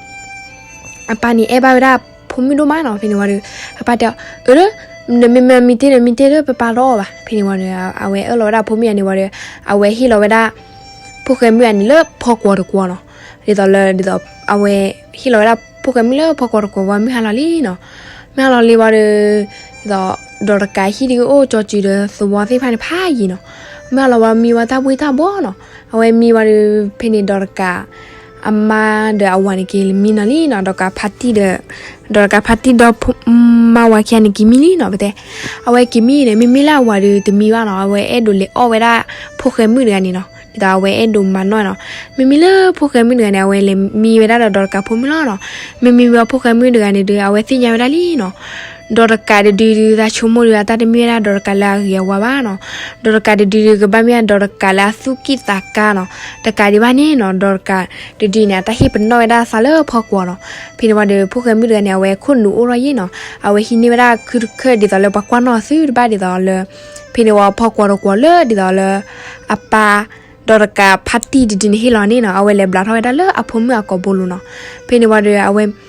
အပၢ်န့ၣ်အဲၣ်ဘၣ်ဝဲဒၣ်ဖိမုၣ်ဒိၣ်မးနီၤ, ဖဲန့ၣ်ဝံၤဒီး အပၢ်တဲအီၤ အၢ နမ့ၢ်မၢမံတ့ၢ်ဒီးမံတ့ၢ်ဒီး ပပၢ်တအီၣ်ဘၣ်, ဖဲန့ၣ်ဝံၤဒီး အဝဲအၢၣ်လီၤဝဲဒၣ်ဖိမုၣ်တဂၤန့ၣ်ဝံၤဒီး အဝဲဟ့ၣ်လီၤဝဲဒၣ် ဖိၣ်ဃဲမုၣ်တဂၤန့ၣ်လၢဖီကွီၤတကွီၤနီၤ, ဒ်သိးလၢ ဒ်သိး အဝဲ ဟ့ၣ်လီၤဝဲဒၣ်ဖိၣ်ဃဲမုၣ်လၢဖီကွီၤတကွီၤဝံၤမုၢ်ဟါလီၤလံနီၤ, မုၢ်ဟါလီၤလံဝံၤဒီး ဒ်သိး ဒီးတကးဟံၣ်ဒုးအိၣ်ကၠီစုၤဒီးသဝီသ့ၣ်တဖၣ်န့ၣ်ဖးယံၤနီၤ, မုၢ်ဟါလီၤဝံၤမံဝဲတၢ်ဘှ့ၣ်တၢ်ဘှီနီၤ, အဝဲမံဝံၤဒီး ဖဲန့ၣ်ဒီးတကး အမါဒီးအဝၤန့ၣ်က့ၤမံနီၤလံနီၤ, ဒီးတကးဖါတံၢ်ဒီး ဒီးတကးဖါတံၢ်ဒီး မါဝၤခံဂၤန့ၣ်က့ၤမံလံနီၤ, ပတဲ အဝဲက့ၤမံန့ၣ် မ့မ့ၢ်လၢအဝၤဒုးတမံဘၣ်နီၤ, အဝဲအဲၣ်ဒိးလဲၤအီၣ်ဝဲဒၣ် ဖိၣ်ဃဲမုၣ်တဂၤန့ၣ်နီၤ, ဒ်သိးအဝဲအဲၣ်ဒိးမၤနီၣ်နီၤ, မ့မ့ၢ်လၢဖိၣ်ဃဲမုၣ်တဂၤန့ၣ် အဝဲလဲၤမံဝဲဒၣ်ဒီးဒီးတကးဖိမုၣ်လီၤနီၤ, မ့မ့ၢ်ဝဲဖိၣ်ဃဲမုၣ်တဂၤန့ၣ်ဒုး အဝဲသ့ၣ်ညါဝဲဒၣ်လံနီၤ, ဒီးတကးတဒုဒုး သးဆိကမိၣ်ဒုး အတၢ်တမ့ၢ်ဝဲဒၣ်ဒီးတကးလၢအဂ့ၤအဝါဘၣ်နီၤ, ဒီးတကးတဒုဒုး ကဘၣ်မ့ၢ်ဒီးတကးလၢအသူၣ်ကံၣ်သးကါနီၤ, တကးဒံးဘၣ်န့ၣ်နီၤ ဒီးတကးတဒုန့ၣ် အတၢ်ဟ့ၣ်ပနီၣ်ဝဲဒၣ်သးလၢဖီကွီၤနီၤ, ဖဲန့ၣ်ဝံၤဒီး ဖိၣ်ဃဲမုၣ်တဂၤန့ၣ် အဝဲခိၣ်နူာ်အိၣ်ထီၣ်ယံၤနီၤ, အဝဲဟံးန့ၢ်ဝဲဒၣ်ခုတခၢၣ်ဒ်သိးလၢပှၤကွၢ်နီၣ်သုတဘၣ်ဒ်သိးလၢ ဖဲန့ၣ်ဝံၤဖီကွီၤတကွီၤလၢဒ်သိးလၢ အပၢ် ဒီးတကးဖါတံၢ်တဒုန့ၣ်ဟ့ၣ်လီၤန့ၣ်နီၤ, အဝဲလဲၤဘျးထီၣ်ဝဲဒၣ်လၢအဖိမုၣ်အကိာ်ဘိလိၤနီၤ, ဖဲန့ၣ်ဝံၤဒီး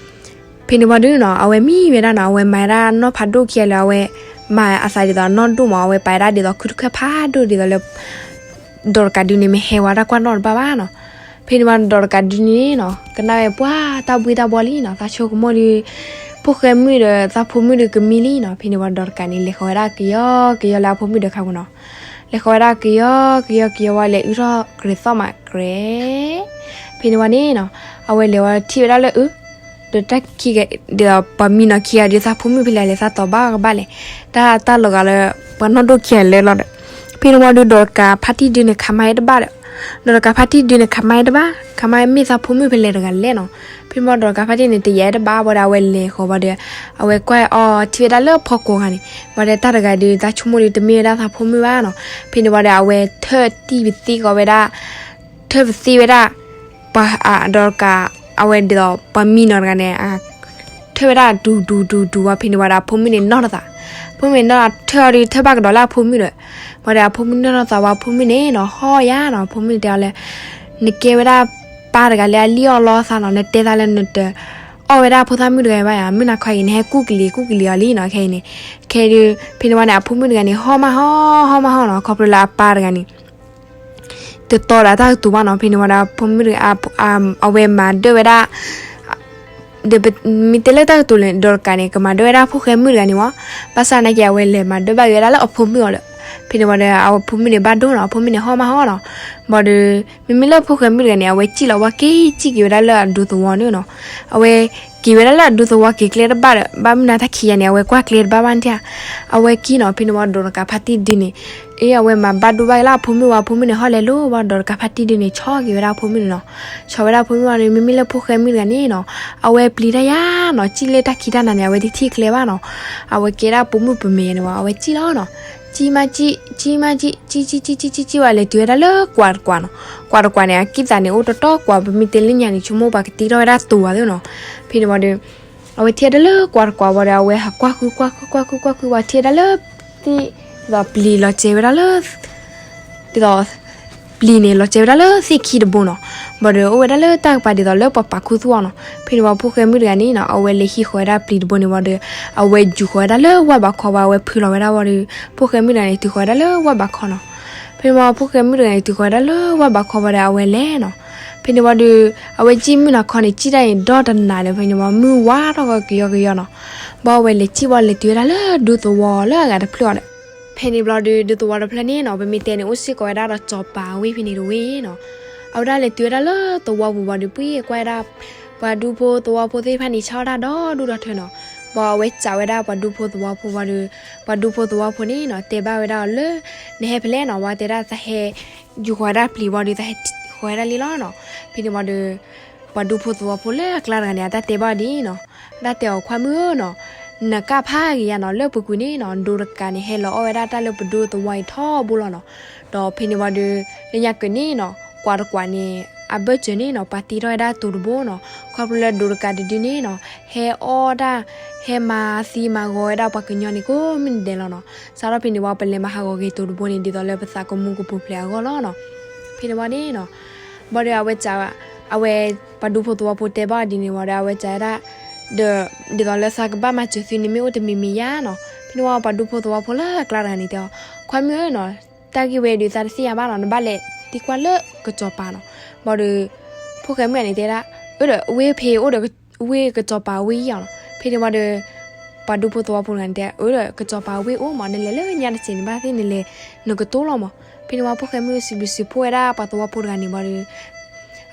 ဖဲန့ၣ်ဝံၤဒုနီၤ အဝဲမံဝဲဒၣ်နီၤ, အဝဲမၤဝဲဒၣ်နီၣ်ဖးဒိၣ်ခံဂၤလၢအဝဲ မၤအသးဒ်သိးနီၣ်ဒိၣ်မး, အဝဲပာ်ဝဲဒၣ်ဒ်သိးခုတခၢၣ်ဖးဒိၣ်ဒ်သိးလၢ ဒီးတကးဒုန့ၣ် မ့ၢ်ဟဲဝဲတၢ်ကွၢ်နီၣ်တဘၣ်ဘၣ်နီၤ, ဖဲန့ၣ်ဝံၤဒီးတကးဒုန့ၣ်နီၤ ကနၣ်ဝဲပှၤတၢ်ဘှ့ၣ်တၢ်ဘှီလံနီၤ, သးဆိကမိၣ်ဒုး ဖိၣ်ဃဲမုၣ်ဒီးသးဖိမုၣ်ဒုးကမံလံနီၤ, ဖဲန့ၣ်ဝံၤဒီးတကးန့ၣ် လဲၤဃီၤဝဲဒၣ်ကယီကယီလၢအဖိမုၣ်ဒီးခါပူၤနီၤ, လဲၤဃီၤဝဲဒၣ်ကယီကယီကယီဝံၤလဲၤအုၣ်ထီၣ်ကြဲးသီၣ်မးကြဲး ဖဲန့ၣ်ဝံၤန့ၣ်နီၤ အဝဲလဲၤဝဲထံၣ်ဝဲဒၣ်လၢအု ဒီးတၢ်ခံဂၤ ဒီးပှၤမံနီၤခံဂၤဒုး သးဖိမုၣ်ဖဲလဲၣ်လဲၣ် သးတီၤဘၣ်ကဘၣ်လဲၣ်, တၢ်တၢ်လီၤဂာ်လၢ ပှၤနီၣ်ဒိၣ်ခံဂၤလၢလီၤဒီး ဖဲန့ၣ်ဝံၤဒုး ဒီးတကးဖါတံၢ်ဒုန့ၣ် ခးမါတဘၣ်ဒီး ဒီးတကးဖါတံၢ်ဒုန့ၣ် ခးမါတဘၣ် ခးမါမ့ၢ်သးဖိမုၣ်ဖဲလဲၣ်တဂၤလဲၣ်နီၤ, ဖဲန့ၣ်ဝံၤဒီးတကးဖါတံၢ်န့ၣ် တယာ်တဘၣ်ဘၣ်ဒီး အဝဲလဲၤဃီၤဘၣ်ဒီး အဝဲကွၢ်အီၤထံၣ်ဝဲဒၣ်လၢဖီကွီၤဂၤန့ၣ် ဘၣ်ဒီးတၢ်တဂၤဒုး သးဆိကမိၣ်ဒုးတမ့ၢ်ဝဲဒၣ်သးဖိမုၣ်ဘၣ်နီၤ, ဖဲန့ၣ်ဝံၤဒီး အဝဲထၢၣ်တံၢ်ပသ့ကီးဝဲဒၣ် ထၢၣ်ပသ့ဝဲဒၣ် ပှၤ ဒီးတကး အဝဲဒ်သိး ပှၤမံနီၤတဂၤန့ၣ် ထၢၣ်ဝဲဒၣ်ဒူဒူဒူဒူဝံၤ ဖဲန့ၣ်ဝံၤဒီး အဖိမုၣ်န့ၣ်နီၢ်ထီၣ်သး, အဖိမုၣ်န့ၣ်နီၢ်ထၢၣ်အီၤဒုး ထၢၣ်ဘၣ်ကဒီးလၢအဖိမုၣ်ဒီး ဝံၤဒီးအဖိမုၣ်နီၢ်ထီၣ်သးဝံၤ အဖိမုၣ်န့ၣ်နီၤ ဟီၣ်ယါနီၤ အဖိမုၣ်န့ၣ်တဲအီၤလၢ နကဲဝဲဒၣ် ပၢ်တဂၤလၢအလံၣ်အီၣ်လီသးနီၤ, နတဲသးလၢနတအီၣ်ဝဲဒၣ်ဖိသၣ်မုၣ်တဂၤဘၣ်ယၤ, မုၢ်နၤခီအံၤ နဟဲကူၣ်ကလံၤကူၣ်ကလံၤအီၤလံနီၤ, ခဲအံၤန့ၣ်. ခဲအံၤဒုး ဖဲန့ၣ်ဝံၤန့ၣ် အဖိမုၣ်တဂၤန့ၣ် ဟီၣ်မးဟီၣ် ဟီၣ်မးဟီၣ်နီၤ, ခီဖျိလၢအပၢ်တဂၤန့ၣ် တတီဒီးတၢ်ကတိၤဘၣ်နီၤ. ဖဲန့ၣ်ဝံၤဒီး အဖိမုၣ်တဂၤ အဝဲမၤဒၢၣ်ဝဲဒၣ် ဒီးမ့ၢ်တဲလၢတၢ်ကတိၤန့ၣ် ဒီးတကးန့ၣ် ကမၤဒၢၣ်ဝဲဒၣ်ဖိၣ်ဃဲမုၣ်တဂၤန့ၣ်မး, ဘၣ်ဆၣ်နာ်က့ အဝဲလဲၤမၤဒၢၣ်ဘၣ်က့ၤဝဲဒၣ်လၢအဖိမုၣ်အီၤဒီး, ဖဲန့ၣ်ဝံၤဒီး အဖိမုၣ်န့ၣ်ဘၣ်ဒိနီၤ, အဖိမုၣ်န့ၣ်ဟီၣ်မးဟီၣ်နီၤ. ဘၣ်ဒီး မ့မ့ၢ်လၢဖိၣ်ဃဲမုၣ်တဂၤန့ၣ် အဝဲစံၣ်လီၤဝဲက့ၤ စံၣ်က့ၤဝဲဒၣ်လၢအဒူသဝီန့ၣ်နီၤ. အဝဲက့ၤဝဲဒၣ်လၢအဒူသဝီ က့ၤကျဲတဘၣ်ဒီး ဘၣ်မုၢ်နၤတၢ်ခံးယၤန့ၣ် အဝဲကွၢ်ကျဲတဘၣ်ဘၣ်န့ၣ်ဧါ, အဝဲက့ၤနီၤ. ဖဲန့ၣ်ဝံၤ ဒီးတကးဖါတံၢ်ဒုန့ၣ် အဝဲမၤဘၣ်ဒိဘၣ်က့ၤလၢအဖိမုၣ်ဝံၤ အဖိမုၣ်န့ၣ် ဟီၣ်လဲၤလိၤဝံၤ ဒီးတကးဖါတံၢ်ဒုန့ၣ် ဆီၣ်က့ၤဝဲဒၣ်အဖိမုၣ်န့ၣ်နီၤ. ဆီၣ်ဝဲဒၣ်အဖိမုၣ်ဝံၤဒီး မ့မ့ၢ်လၢဖိၣ်ဃဲမုၣ်တဂၤန့ၣ်နီၤ, အဝဲပျံၤတၢ်ယါနီၤ, စံၣ်လၢတၢ်ခံးတၢ်နၤန့ၣ် အဝဲတထံၣ်ကျဲဘၣ်နီၤ. အဝဲကဲဒၣ်ပိာ်မုၣ်ပမဲာ်န့ၣ်ဝံၤ အဝဲစံၣ်လီၤနီၤ. စံၣ်မးစံၣ်, စံၣ်မးစံၣ်, စံၣ်စံၣ်စံၣ်စံၣ်စံၣ်စံၣ်ဝံၤ လဲၤတုၤဝဲဒၣ်လၢကွးတကွးနီၤ. ကွးတကွးန့ၣ် အကံၢ်သးန့ၣ်အိၣ်တီတီကွး, ပမ့ၢ်တဲလၢညါန့ၣ် ဆိကမိၣ်ပှၤကတ့ထီၣ်ဝဲဒၣ်တိၤဝဲသ့နီၤ. ဖဲန့ၣ်ဝံၤဒီး အဝဲထံၣ်ဝဲဒၣ်လၢကွးတကွးဝံၤဒီး အဝဲဟးကွၢ်ဃုကွၢ်ဃုကွၢ်ဃုကွၢ်ဃုဝံၤ ထံၣ်ဝဲဒၣ်လၢ သ့ၣ်, ဒ်သိးပျံၤလီၤစဲၤဝဲဒၣ်လၢ ဒ်သိး ပျံၤန့ၣ် လီၤစဲၤဝဲဒၣ်လၢသ့ၣ်ခံတဘိနီၤ. ဘၣ်ဒီး အိၣ်ဝဲဒၣ်လၢတၢ်ကပၤဒ်သိးလၢပှၤပာ်ခူသူၣ်အီၤနီၤ. ဖဲန့ၣ်ဝံၤ ဖိၣ်ဃဲမုၣ်တဂၤန့ၣ်နီၤ အဝဲလဲၤဟံးဃီၤဝဲဒၣ်ပျံၤတဘိန့ၣ်ဝံၤဒီး အဝဲယူၤဃီၤဝဲဒၣ်လၢဝၣ်ဘးခီဝံၤ အဝဲဖုးလီၤဝဲဒၣ်ဝံၤဒီး ဖိၣ်ဃဲမုၣ်တဂၤန့ၣ် တုၤဃီၤဝဲဒၣ်လၢဝၣ်ဘးခီနီၤ. ဖဲန့ၣ်ဝံၤ ဖိၣ်ဃဲမုၣ်တဂၤန့ၣ် တုၤဃီၤဝဲဒၣ်လၢဝၣ်ဘးခီဝံၤဒီး အဝဲလဲၤနီၤ. ဖဲန့ၣ်ဝံၤဒီး အဝဲစံၣ်မုၢ်နၤခီန့ၣ် စံၣ်တၢ်န့ၣ် ဒီတနၤဒီး ဖဲန့ၣ်ဝံၤ မုၢ်ဝါထီၣ်ကယီကယီနီၤ. ဘၣ်အဝဲလဲၤစံၣ်ဘၣ် လဲၤတုၤဝဲဒၣ်လၢဒူသဝီလၢအဂၤတဖျၢၣ်အီၤဒီး ဖဲန့ၣ်ဘျီဒီး ဒူသဝီတဖျၢၣ်န့ၣ်နီၤ ပမ့ၢ်တဲန့ၣ် အိၣ်စ့ၢ်ကီးဝဲဒၣ်ဒီးစီၤပၤဝ့ၢ်ဖဲန့ၣ်တဝ့ၢ်နီၤ. အဝဲဒၣ်လဲၤတုၤဝဲဒၣ်လၢသဝီပူၤဘၣ်ဒီး ပှ့ၢ်ကွၢ်ဝဲဒၣ် ပှၤဒူဖိသဝီဖိသ့ၣ်တဖၣ်န့ၣ် ဆါအီၣ်တၢ်ဒီဒူၣ်ဒီထၢနီၤ. ဘၣ်အဝဲစံးဝဲဒၣ်ပှၤဒူဖိသဝီဖိဘၣ်ဒီး ပှၤဒူဖိသဝီဖိန့ၣ်နီၤ တဲဘၣ်ဝဲဒၣ်အီၤလၢ နဟဲဖဲလဲၣ်နီၤ ဝဲတဲဒၣ်သးဟဲ ယူၤဃီၤဝဲဒၣ်ပျံၤဘၣ်ဒီး သးဟဲဃီၤဝဲဒၣ်လံလီၤနီၤ. ဖဲန့ၣ်ဘၣ်ဒီး ပှၤဒူဖိသဝီဖိလၢအကျါတဂၤန့ၣ် အတၢ်တဲဘၣ်အီၤဒ်နီၤ, အတၢ်တဲအီၤ ခွါမုၣ်ဧၢနီၤ, နကၢ်ဖးဂ့ၤယါနီၤ, လၢပူၤကွံာ်န့ၣ်နီၤ ဒိးတကးန့ၣ် ဟဲလီၤအီၣ်ဝဲဒၣ်တၢ်လၢပဒူသဝီအံၤထီဘိလီၤနီၤ. ဒီးဖဲန့ၣ်ဝံၤဒီး လၢညါက့ၤန့ၣ်နီၤ ကွးတကွးန့ၣ် အဘၢၣ်စၢၤန့ၣ်နီၤ ပာ်တ့ထီၣ်ဝဲဒၣ်တိၤတဘိနီၤ, ခီဖျိလၢဒိးတကးတဒုန့ၣ်နီၤ ဟဲအီၣ်တၢ် ဟဲမၤသံမၤဂီၤဝဲဒၣ်ပှၤကညီန့ၣ် ကိးမုၢ်နံၤဒဲးလီၤနီၤ. စးထီၣ်ဖဲန့ၣ်ဝံၤ ပလဲၤမၤဟးဂီၤက့ၤတိၤတဘိန့ၣ် ဒ်သိးလၢပသးကမူကပူၤဖျဲးအဂီၢ်လီၤနီၤ. ဖဲန့ၣ်ဝံၤန့ၣ်နီၤ ဘၣ်ဒီးအဝဲစံး အဝဲ ပှၤဒူဖိသဝီဖိတဲဘၣ်အီၤဒ်န့ၣ်ဝံၤဒီး အဝဲစံးဝဲဒၣ် ဒီး ဒ်သိးလၢသးကဘၣ်မၤစၢၤသုန့ၣ်မ့ၢ်အိၣ်တမံၤမံၤယါနီၤ. ဖဲန့ၣ်ဝံၤ ပှၤဒူဖိသဝီဖိလၢအကျါတဂၤန့ၣ်တဲအီၤ ခွါမုၣ်ဧၢနီၤ, တၢ်ဂ့ၢ်ဝဲဒုးသးတသ့ၣ်ညါဘၣ်နီၤ, နဘၣ်လဲၤသံကွၢ်လၢကစီၤပၤနီၤ. ဘၣ်ဒီး ဖိၣ်ဃဲမုၣ်ဂၤန့ၣ်တဲဒၣ် အၢဒီး အဝ့ၢ်ဖဲအိၣ်ဒီး ဝ့ၢ်ကစီၤပၤဝ့ၢ်ယါနီၤ. ဖဲန့ၣ်ဝံၤဒီး ပှၤဒူဖိသဝီဖိတဂၤန့ၣ်တဲ အၢဒီး ကစီၤပၤဝ့ၢ်အိၣ်မး, နလဲၤလၢညါတစဲးန့ၣ် ဘၣ်သ့ၣ်နလဲၤ နကတိၤလီၤမး. ဖဲန့ၣ်ဝံၤ ဖိၣ်ဃဲမုၣ်စံးဘျုးစံးဖှိၣ်ဝဲဒၣ်ပှၤသဝီဖိတဂၤန့ၣ်ဝံၤဒီး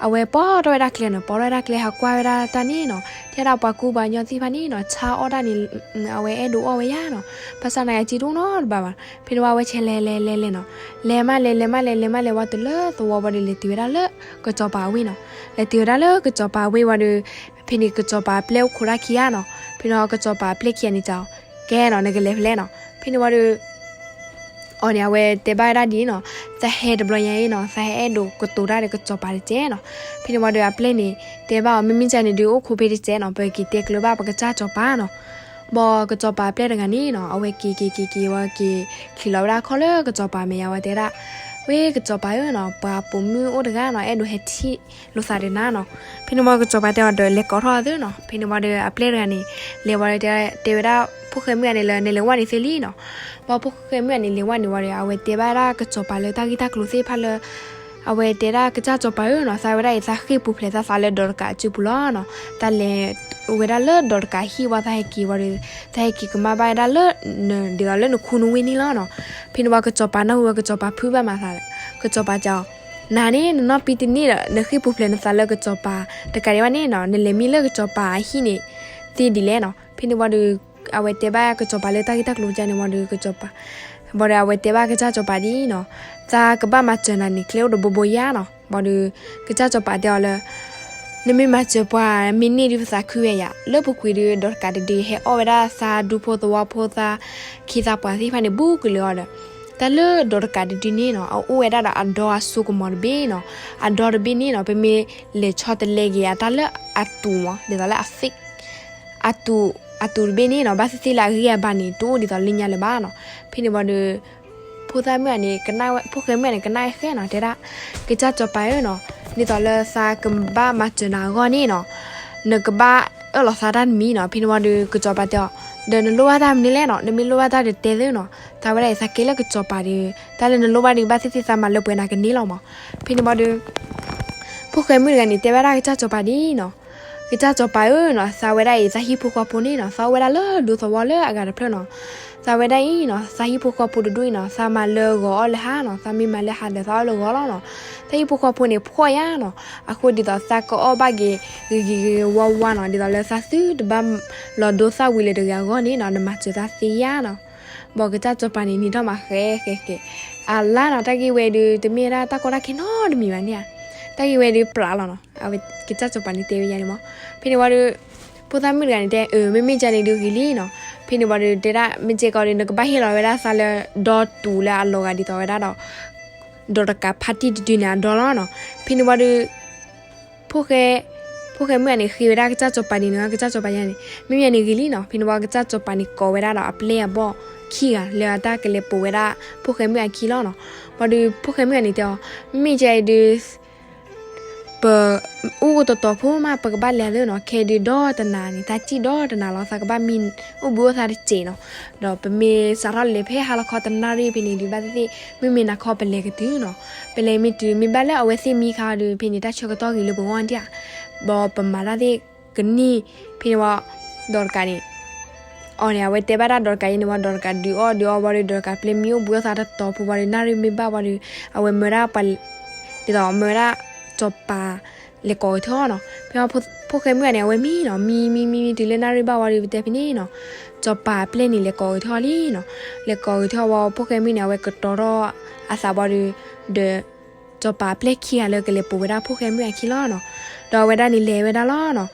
အဝဲပိာ်ထီၣ်ဝဲဒၣ်ကျဲနီၤ, ပိာ်ထီၣ်ဝဲဒၣ်ကျဲ ဟးကွၢ်ဝဲဒၣ်တၢ်န့ၣ်နီၤ, ထဲဒၣ်ပှၤကူပှၤကညီသ့ၣ်တဖၣ်န့ၣ်နီၤ ဆါအီၣ်တၢ်န့ၣ် အဝဲအဲၣ်ဒိးအီၣ်ဝဲယါနီၤ, ဘၣ်ဆၣ်သနာ်က့ အစ့တအိၣ်နီတဘျီဘၣ်. ဖဲန့ၣ်ဝံၤ အဝဲဆဲးလဲၤလဲၤလဲၤလဲၤနီၤ, လဲၤမးလဲၤ လဲၤမးလဲၤ လဲၤမးလဲၤဝံၤတုၤလၢသဝီဝံၤဒီး လဲၤတုၤဝဲဒၣ်လၢကစီၤပၤအဝ့ၢ်နီၤ. လဲၤတုၤဝဲဒၣ်လၢကစီၤပၤအဝ့ၢ်ဝံၤဒီး ဖဲန့ၣ်ကစီၤပၤအပျဲၢ်အိၣ်ခိးတၢ်ခံဂၤနီၤ. ဖဲန့ၣ်ကစီၤပၤအပျဲၢ်ခံဂၤန့ၣ်စံး ကဲနီၤ နကလဲၤဖဲလဲၣ်နီၤ. ဖဲန့ၣ်ဝံၤဒီး အီၤန့ၣ် အဝဲတဲဘၣ်ဝဲဒၣ်ဒ်အံၤနီၤ, သးဟဲတဘျီညါအံၤနီၤ သးဟဲအဲၣ်ဒိးကတိၤတၢ်ဒီးကစီၤပၤတစဲးနီၤ. ဖဲန့ၣ်ဝံၤဒီးအပျဲၢ်န့ၣ် တဲဘၣ်အီၤ မ့မ့ၢ်ကန့ၣ်ဒုး အိၣ်ခိးဖဲတစဲးနီၤ, ပက့ၤတဲကျၢၤဘၣ်ပကစၢ်စီၤပၤနီၤ. ဘၣ်ကစီၤပၤအပျဲၢ်တဂၤန့ၣ်နီၤ အဝဲက့ၤက့ၤက့ၤက့ၤဝံၤ က့ၤချံးလီၤဝဲဒၣ်ခီၣ်လၢကစီၤပၤမဲာ်ညါဝံၤတဲဒၣ်, ဝ့ၢ်ကစီၤပၤဧၢနီၤ, ပှၤပိာ်မုၣ်အိၣ်တဂၤနီၤ အဲၣ်ဒိးဟဲထံၣ်လိာ်သးဒီးနၤနီၤ. ဖဲန့ၣ်ဝံၤကစီၤပၤတဲအီၤဒီး လဲၤကိးထီၣ်အသးနီၤ. ဖဲန့ၣ်ဝံၤဒီးအပျဲၢ်တဂၤန့ၣ် လဲၤဝံၤဒီးတဲဝဲဒၣ်ဖိၣ်ဃဲမုၣ်ဂၤန့ၣ်လၢ နလဲၤဝဲန့ၣ်သ့လံနီၤ. ဘၣ်ဖိၣ်ဃဲမုၣ်ဂၤန့ၣ် လဲၤဝဲန့ၣ်ဝံၤဒီး အဝဲတဲဘၣ်ဝဲဒၣ်ကစီၤပၤလၢတၢ်ဂ့ၢ်တၢ်ကျိၤသ့ၣ်တဖၣ်လၢ အဝဲတဲဒၣ်ကစၢ်စီၤပၤဧၢနီၤ, သးဝဲဒၣ်အံၤ သးဃ့ၢ်ပူၤဖျဲးသးသးလၢဒီးတကးအစုပူၤလီၤနီၤ. တၢ်လဲၤဝဲဒၣ်လၢဒီးတကးဟံၣ်ဝံၤ သးဟဲက့ၤဝံၤဒီး သးဟဲက့ၤကမၣ်ဘၣ်ဝဲဒၣ်လၢ ဒ်သိးလၢနခူနဝ့ၢ်န့ၣ်လီၤနီၤ. ဖဲန့ၣ်ဝံၤကစီၤပၤနၢ်ဟူဝဲ ကစီၤပၤဖုးဘၣ်မးသးဒီး ကစီၤပၤစံးအီၤ, နၤန့ၣ် နနီၢ်ပံတန့ၢ်ဒီး နဃ့ၢ်ပူၤဖျဲးနသးလၢကစီၤပၤတကးဒံးဘၣ်န့ၣ်နီၤ, နလဲၤမံလၢကစီၤပၤအဟံၣ်န့ၣ်သ့ဒ်လဲၣ်နီၤ. ဖဲန့ၣ်ဝံၤဒီး အဝဲတဲဘၣ်ကစီၤပၤလၢတၢ်ဂ့ၢ်တၢ်ကျိၤကန့ၣ်ဝံၤဒီး ကစီၤပၤ ဘၣ်ဒီးအဝဲတဲဘၣ်ကစၢ်စီၤပၤဒ်အံၤနီၤ, သးကဘၣ်မၤစၢၤနၤန့ၣ် ကျဲအိၣ်ဒီးဘိဘိယါနီၤ. ဘၣ်ဒီး ကစၢ်စီၤပၤတဲအီၤလၢ နမ့ၢ်မၤစၢၤပှၤမ့ၢ်န့ၢ်ဒုး ပသးခုဝဲယၤ, လၢပူၤကွံာ်ဒီး ဒီးတကးတဒု ဟဲအီၣ်ဝဲဒၣ်သးဒူဖိသဝီဖိသး ခ့သးပှၤသ့ၣ်တဖၣ်န့ၣ် ဘူးကလၢာ်အီၤဒီး တၢ်လၢဒီးတကးတဒုန့ၣ်နီၤ အအိၣ်ဝဲဒၣ်ဒီးအဒီအစိကမီၤတဘ့ၣ်နီၤ. အဒီတဘ့ၣ်န့ၣ်နီၤ ပမ့ၢ်လဲၤဆီတလဲက့ၤအတၢ်လၢအတူးမး ဒ်သိးလၢအ fake အတူး အတူးတဘ့ၣ်န့ၣ်နီၤ ဘၣ်သ့ၣ်သ့ၣ်လၢအဂံၢ်အဘါန့ၣ် တအိၣ်ဒ်သိးလၢညါလၢၤဘၣ်နီၤ. ဖဲန့ၣ်ဝံၤဒီး ဖိသၣ်မုၣ်န့ၣ် ကနၣ်ဝဲ ဖိၣ်ဃဲမုၣ်န့ၣ် ကနၣ်ဝဲဃဲနီၤ တဲဒၣ် ကစၢ်စီၤပၤဧၢနီၤ ဒ်သိးလၢသးကဘၣ်မၤစၢၤနၤအဂီၢ်န့ၣ်နီၤ, နကဘၣ်အၢၣ်လီၤသးတၢ်တမံၤနီၤ. ဖဲန့ၣ်ဝံၤဒီး ကစီၤပၤတဲအီၤ, ဒီးနလိၣ်ဘၣ်တၢ်မနုၤလဲၣ်နီၤ, နမ့ၢ်လိၣ်ဘၣ်တၢ်ဒီးတဲသ့နီၤ. သးဝဲဒၣ်အံၤ သးကဲလၢကစီၤပၤဒီး တၢ်လၢနလိၣ်ဘၣ်ဒီး ဘၣ်သ့ၣ်သ့ၣ်သးမၤလၢပှဲၤနၤကန့ၢ်လီၤမး. ဖဲန့ၣ်ဝံၤဒီး ဖိၣ်ဃဲမုၣ်တဂၤန့ၣ် တဲဘၣ်ဒၣ်ကစၢ်စီၤပၤဒ်နီၤ, ကစၢ်စီၤပၤဧၢနီၤ, သးဝဲဒၣ်အံၤ သးဟံၣ်ဖိဃီဖိန့ၣ်နီၤ, သးအိၣ်ဝဲဒၣ်လၢဒူသဝီလၢအဂၤတဖျၢၣ်နီၤ. သးဝဲဒၣ်အံၤနီၤ, သးဟံၣ်ဖိဃီဖိတဒူၣ်အံၤနီၤ, သးမၤလၢဂီၤအီၣ်လၢဟါနီၤ, သးမ့ၢ်မၤလၢဟါဒီးသးအီၣ်လၢဂီၤလီၤနီၤ. သးဟံၣ်ဖိဃီဖိန့ၣ် ဖှီၣ်ယါနီၤ. အဃိဒ်သိးသးကအီၣ်ဘၣ်က့ၤ ဂ့ၤဂ့ၤဂ့ၤဂ့ၤဝါဝါနီၤ, ဒ်သိးလၢသးသုတဘၣ်လီၤဒိသၣ်ဝံၤလၢၤတဂ့ၤအဂီၢ်န့ၣ်နီၤ, နမၤစၢၤသးသ့ယါနီၤ. ဘၣ်ကစၢ်စီၤပၤန့ၣ် နံၤထီၣ်မးဃဲဃဲဃဲ, အလါနီၤ, တၢ်ဂ့ၢ်ဝဲဒုး တမ့ၢ်ဝဲဒၣ်တၢ်ကီတၢ်ခဲနီတမံၤဘၣ်န့ၣ်ဧါ. တၢ်ဂ့ၢ်ဝဲဒုးပြးလီၤနီၤ, အဝဲကစၢ်စီၤပၤန့ၣ်တဲဝဲယါန့ၣ်မး. ဖဲန့ၣ်ဝံၤဒီး ဖိသၣ်မုၣ်တဂၤန့ၣ်တဲ, အၢ မ့မ့ၢ်ကန့ၣ်ဒုးဂ့ၤလံနီၤ. ဖဲန့ၣ်ဝံၤဒီးတဲဒၣ် မ့ၢ်ကဲကီးဒီး နကဘၣ်ဟ့ၣ်လီၤဝဲဒၣ်သးလၢဒီတူာ်လၢအလီၤဂာ်ဒ်သိးဝဲဒၣ်ဒီး ဒီးတကးဖါတံၢ်တဒုန့ၣ်အဒီလီၤနီၤ. ဖဲန့ၣ်ဝံၤဒီး ဖိၣ်ဃဲ, ဖိၣ်ဃဲမုၣ်ဂၤန့ၣ် ဃ့ဝဲဒၣ်ကစၢ်စီၤပၤန့ၣ်နီၤ, ကစၢ်စီၤပၤယါန့ၣ် မ့မ့ၢ်န့ၣ်ဂ့ၤလံနီၤ. ဖဲန့ၣ်ဝံၤ ကစၢ်စီၤပၤန့ၣ်ကိးဝဲဒၣ်ဒီးအပျဲၢ်အဘီၣ်ခံဂၤလၢအတၢ်ကလဲၤပိာ်ဝဲဒၣ် ဖိၣ်ဃဲမုၣ်အခံလီၤနီၤ. ဝံၤဒီး ဖိၣ်ဃဲမုၣ်ဂၤန့ၣ်တဲအီၤ, မ့မ့ၢ်ကဲအံၤဒုး ပအိၣ်ကတီၤတီၤဖိမး ပကဘၣ်လဲၤသ့နီၤ, ခဲဒုးဒီတနၤန့ၣ် တၢ်စံၣ်ဒီတနၤလီၤ, သးကဘၣ်မံအိၣ်ဘှံးအိၣ်သါတစဲးနီၤ. ဒီးပမ့ၢ်စးထီၣ်လဲၤဖဲဟါလီၤခီတနၣ်ရံၣ်ဖဲန့ၣ်ဒုး ဘၣ်သ့ၣ်သ့ၣ် မ့မ့ၢ်နၤခီပလဲၤကတုၤနီၤ. ပလဲၤမ့ၢ်တုၤ မ့ၢ်ဘၣ်လၢအဝဲသ့ၣ်မံခါအီၤဒီး ဖဲန့ၣ်တၢ်ဆၢကတီၢ်ဂ့ၤလၢပဂီၢ်ဒံးဧါ. ဘၣ်ပမၤတၢ်သ့ၣ်ကန့ၢ်, ဖဲန့ၣ်ဝံၤ ဒီးတကးန့ၣ် အီၤန့ၣ် အဝဲတဲဘၣ်ဒၣ်ဒီးတကးယါန့ၣ်ဝံၤ ဒီးတကးဒုးအီၣ်ဒုးအီဝံၤဒီး ဒီးတကးပျဲၢ်မံအိၣ်ဘှံးအိၣ်သါတတီၤဖိဝံၤဒီး နၣ်ရံၣ်မ့ၢ်ဘၣ်ဝံၤဒီး အဝဲမၢဝဲဒၣ်ပှၤ ဒ်သိးမၢဝဲဒၣ်စီၤပၤလဲၤကိးက့ၤထီၣ်နီၤ. ဖဲဖိၣ်ဃဲမုၣ်ဂၤန့ၣ် အဝဲမံနီၤ, မံမံမံမံတုၤလၢနၣ်ရံၣ်ဘၣ်ဝံၤဒီး ပတဲဖဲန့ၣ်နီၤ, စီၤပၤအပျဲၢ်န့ၣ် လဲၤကိးက့ၤထီၣ်လံနီၤ. လဲၤကိးက့ၤထီၣ်ဝံၤ ဖိၣ်ဃဲမုၣ်န့ၣ် အဝဲကတီၤထီၣ်အသးဝံၤဒီး ဒီး စီၤပၤအပျဲၢ်ခံဂၤလၢကလဲၤပိာ်ဝဲဒၣ်ဖိၣ်ဃဲမုၣ်အခံလီၤနီၤ. ဒီးအဝဲဒၣ်န့ၣ်လဲၤဝဲဒၣ်လီၤနီၤ.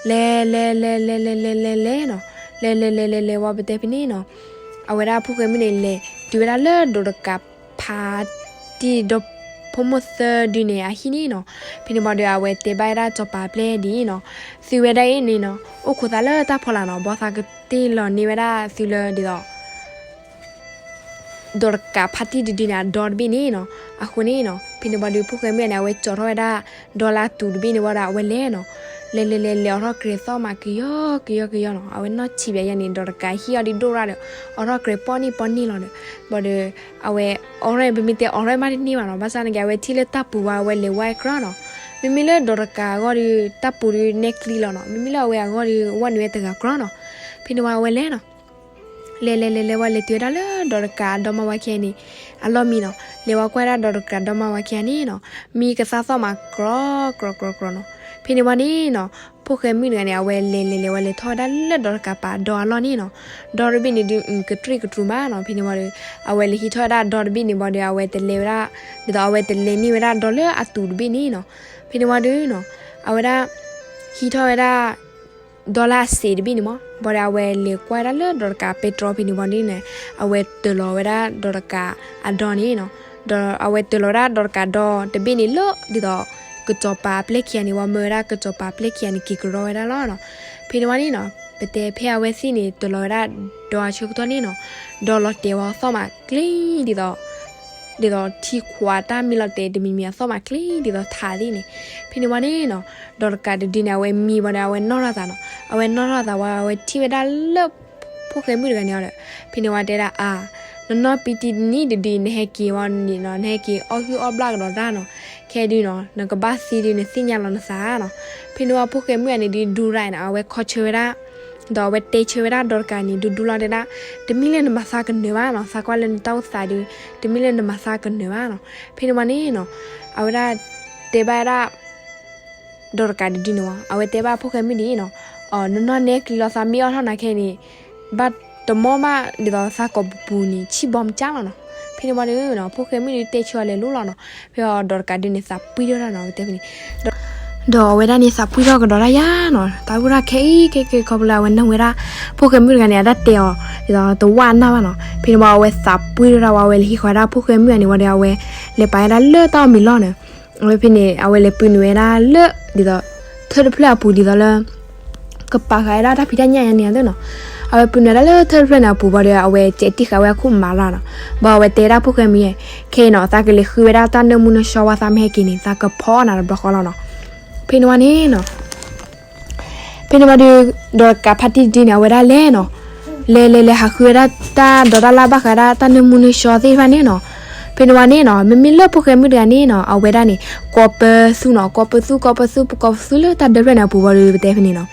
လဲၤလဲၤလဲၤလဲၤလဲၤလဲၤလဲၤလဲၤလဲၤနီၤ. လဲၤလဲၤလဲၤလဲၤလဲၤဝံၤ ပတဲဖဲန့ၣ်နီၤ, အဝဲဒၣ်ဖိၣ်ဃဲမုၣ်န့ၣ်လဲၤတုၤဝဲဒၣ်လၢဒီးတကးဖါတံၢ်ဒီးဖိမိၢ်သၢဒုန့ၣ်အဟံၣ်န့ၣ်နီၤ. ဖဲန့ၣ်ဝံၤဒီး အဝဲတဲဘၣ်ဝဲဒၣ်စီၤပၤအပျဲၢ်ဒ်အံၤနီၤ, သုဝဲဒၣ်အံၤန့ၣ်နီၤ အိၣ်ခိးသးလၢတၢ်ဖီလာ်နီၤ, ဘၣ်သးကတ့ၢ်လီၤန့ၢ်ဝဲဒၣ်သုလၢဒ်သိး ဒီးတကးဖါတံၢ်တဒုန့ၣ် အဒီတဘ့ၣ်န့ၣ်နီၤ. အဃိန့ၣ်နီၤ ဖဲန့ၣ်ဝံၤဒီး ဖိၣ်ဃဲမုၣ်ဂၤန့ၣ် အဝဲကၠီထီၣ်ဝဲဒၣ် ဒီလၢအတူာ်တဘ့ၣ်န့ၣ်ဝံၤဒီး အဝဲလဲၤနီၤ. လဲၤလဲၤလဲၤလဲၤ အိးထီၣ်ကြဲၤသီၣ်မး ကယီကယီကယီနီၤ. အဝဲနီၢ်ဆံးဘၣ်ယါန့ၣ် ဒီးတကးဟံၣ်အီၤဒ်ဒိၣ်ရၣ်ဒီး အိးထီၣ်ကြဲၤပီၣ်န့ၢ်ပီၣ်န့ၢ်လီၤဒီး ဘၣ်ဒီး အဝဲအိးထီၣ် ပမ့ၢ်တဲအိးထီၣ်မးတန့ၢ်ဘၣ်နီၤ. ဘၣ်ဆၣ်န့ၣ်က့ အဝဲထံၣ်လၢတၢ်ပူၤဝံၤ အဝဲလဲၤဝဲကြၢးနီၤ. မ့မ့ၢ်လၢဒီးတကးအဂီၢ်ဒီး တၢ်ပူၤဒုးနဲကျံလီၤနီၤ. မ့မ့ၢ်လၢအဝဲအဂီၢ်ဒီး ဝဲန့ၣ်ဝဲတဂၤကြၢးနီၤ. ဖဲန့ၣ်ဝံၤ အဝဲလဲၤနီၤ. လဲၤလဲၤလဲၤလဲၤဝံၤ လဲၤတုၤဝဲဒၣ်လၢဒီးတကးဒီမါဝၤခံဂၤန့ၣ် အလီၢ်မံနီၤ. လဲၤဝံၤကွၢ်ဝဲဒၣ်ဒီးတကးဒီမါဝၤခံဂၤန့ၣ်နီၤ မံကသါသီၣ်မး ကြီကြီကြီကြီနီၤ. ဖဲန့ၣ်ဝံၤန့ၣ်နီၤ ဖိၣ်ဃဲမုၣ်တဂၤန့ၣ် အဝဲလဲၤလဲၤလဲၤဝံၤ လဲၤထီၣ်ဝဲဒၣ်လၢဒီးတကးပာ်ဒီအလီၢ်န့ၣ်နီၤ. ဒီတဘ့ၣ်န့ၣ်ဒုး ကတြံၣ်ကတြူၢ်မးနီၤ. ဖဲန့ၣ်ဝံၤဒီး အဝဲလဲၤဟံးထီၣ်ဝဲဒၣ်ဒီတဘ့ၣ်န့ၣ်ဝံၤဒီး အဝဲတလဲၤဝဲဒၣ် ဒ်သိးအဝဲတလဲၤန့ၢ်ဝဲဒၣ်ဒီလၢအတူာ်တဘ့ၣ်န့ၣ်နီၤ. ဖဲန့ၣ်ဝံၤဒီးနီၤ အဝဲဒၣ် ဟံးထီၣ်ဝဲဒၣ် ဒီလၢအစ့းတဘ့ၣ်န့ၣ်မး ဘၣ်ဒီး အဝဲလဲၤကွၢ်ဝဲဒၣ်လၢဒီးတကးပဲတြီဖဲန့ၣ်ဝံၤန့ၣ် အဝဲတၢၤလီၤဝဲဒၣ်ဒီးတကးအဒီန့ၣ်နီၤ. ဒီးအဝဲတၢၤလီၤဝဲဒၣ်ဒီးတကးဒီတဘ့ၣ်န့ၣ်လၢ ဒ်သိး ကစီၤပၤအပျဲၢ်ခံဂၤန့ၣ်ဝံၤ မၢဝဲဒၣ်ကစီၤပၤအပျဲၢ်ခံဂၤန့ၣ် က့ၤကရီဝဲဒၣ်လီၤနီၤ. ဖဲန့ၣ်ဝံၤန့ၣ်နီၤ ပတဲဖဲအဝဲသ့ၣ်န့ၣ် တၢၤလီၤဝဲဒၣ်ဒီအဆၢကတီၢ်န့ၣ်နီၤ ဒီးလီၤတဲာ်ဝဲအသီၣ်မးကျ့ဒ်သိး ဒ်သိးထံခွးတၢ်မ့ၢ်လီၤတဲာ်တမံၤမံၤအသီၣ်မးကျ့ဒ်သိးထးသ့ၣ်န့ၣ်. ဖဲန့ၣ်ဝံၤန့ၣ်နီၤ ဒီးတကးတဒုန့ၣ် အဝဲမံဝံၤဒီး အဝဲနီၣ်ထီၣ်သးနီၤ. အဝဲနီၣ်ထီၣ်သးဝံၤ အဝဲထံၣ်ဝဲဒၣ်လၢ ဖိၣ်ဃဲမုၣ်တဂၤန့ၣ်အီၤဒီး ဖဲန့ၣ်ဝံၤတဲဒၣ်အါ နနီၢ်ပံတံၤတနံၣ်တဒု နဟဲက့ၤဝံၤန့ၣ်နီၤ နဟဲက့ၤအီၣ်ဟုၣ်အီၣ်ဘျၣ်ကဒီးတၢ်နီၤ. ခဲဒုနီၤ နကဘၣ်သံဒု နသ့ၣ်ညါလီၤနသးနီၤ. ဖဲန့ၣ်ဝံၤဖိၣ်ဃဲမုၣ်တဂၤန့ၣ်ဒုး ဒူရၣ်နီၤ အဝဲခီဆၢဝဲဒၣ် ဒီးအဝဲတဲဆၢဝဲဒၣ်ဒီးတကးန့ၣ် ဒူဒူလီၤတဲဒၣ် တမ့ၢ်လၢနမၤသးကနၢၤဘၣ်နီၤ သးကွၢ်လၢနတၢ်အိၣ်သးဒု တမ့ၢ်လၢနမၤသးကနၢၤဘၣ်နီၤ. ဖဲန့ၣ်ဝံၤန့ၣ်နီၤ အဝဲဒၣ်တဲဘၣ်ဝဲဒၣ် ဒီးတကးတဒုန့ၣ်ဝံၤ အဝဲတဲဘၣ်ဖိၣ်ဃဲမုၣ်ဒ်အံၤနီၤ အီၤ နနီၢ်နဲကျံလီၤ သးမ့ၢ်အီၣ်ထီၣ်နၤခဲအံၤန့ၣ် ဘၣ်တမီၢ်ဘၣ်ဒ်သိးသးကိာ်ပူၤပူၤန့ၣ် ဆံၣ်ဘီမကၢ်လီၤနီၤ. ဖဲန့ၣ်ဝံၤဒီး ဖိၣ်ဃဲမုၣ်ဒုးတဲဆၢအီၤလဲၤလိၤလီၤနီၤ. ဖဲအီၤဒီးတကးဒုန့ၣ် သးပှံၢ်ထီၣ်တၢ်နီၤ ဝဲတဲဖဲန့ၣ် ဒီးအဝဲဒၣ်န့ၣ် သးပှံၢ်ထီၣ်ကဒီးတၢ်ယါနီၤ သးပှံၢ်ထီၣ်ခဲအံၤခဲက့ခီဖျိလၢအဝဲနၢ်ဝဲဒၣ် ဖိၣ်ဃဲမုၣ်တဂၤန့ၣ် အတၢ်တဲအီၤ ဒ်သိးတဝၣ်နၢ်ဘၣ်နီၤ. ဖဲန့ၣ်ဝံၤအဝဲသးပှံၢ်ထီၣ်တၢ်ဝံၤ အဝဲလဲၤဟံးဃီၤဝဲဒၣ်ဖိၣ်ဃဲမုၣ်တဂၤန့ၣ်ဝံၤဒီး အဝဲလဲၤပာ်ဝဲဒၣ်လၢတၢ်အီၣ်မ့ၤလီၢ်န့ၣ် အဝဲဖဲန့ၣ် အဝဲလဲၤပုၢ်နုာ်ဝဲဒၣ်လၢ ဒ်သိး ထၢၣ်တဖျၢၣ်အပူၤဒ်သိးလၢ ကပာ်ဃာ်ဝဲဒၣ်တၢ်ဖံးတၢ်ညၣ်ညါန့ၣ်သ့ၣ်နီၤ. အဝဲပနွဲဒၣ်လၢထၢၣ်တဖျၢၣ်န့ၣ်အပူၤဘၣ်ဒီး အဝဲစဲးတံၢ်ဃာ်ဝဲအခိၣ်မၤရၣ်နီၤ. ဘၣ်အဝဲတဲဒၣ်ဖိၣ်ဃဲမုၣ်ယဲၢ် ခဲအံၤနီၤ သးကလဲၤဃုဝဲဒၣ်တၢ်နၢမူနၢဆှီဝဲ သးမ့ၢ်ဟဲက့ၤန့ၣ် သးကဖီအီၣ်နၤတဘျီဃီလီၤနီၤ. ဖဲန့ၣ်ဝံၤန့ၣ်နီၤ ဖဲန့ၣ်ဝံၤဒီး ဒီးတကးဖါတံၢ်တဒုန့ၣ် အဝဲဒၣ်လဲၤနီၤ, လဲၤလဲၤလဲၤဟးဃုဝဲဒၣ် တၢ်ဒီတၢ်လၢ်ဘၣ်ဃးဒၣ်တၢ်နၢမူနၢဆှီသ့ၣ်တဖၣ်န့ၣ်နီၤ. ဖဲန့ၣ်ဝံၤန့ၣ်နီၤ မ့မ့ၢ်လၢဖိၣ်ဃဲမုၣ်တဂၤန့ၣ်နီၤ အဝဲဒၣ်န့ၣ် ကိးပသူနီၤ, ကိးပသူ ကိးပသူ ပကိးပသူလၢတၢ်ဒၢဖျၢၣ်န့ၣ်အပူၤဘၣ်ဒီး ပတဲဖဲန့ၣ်နီၤ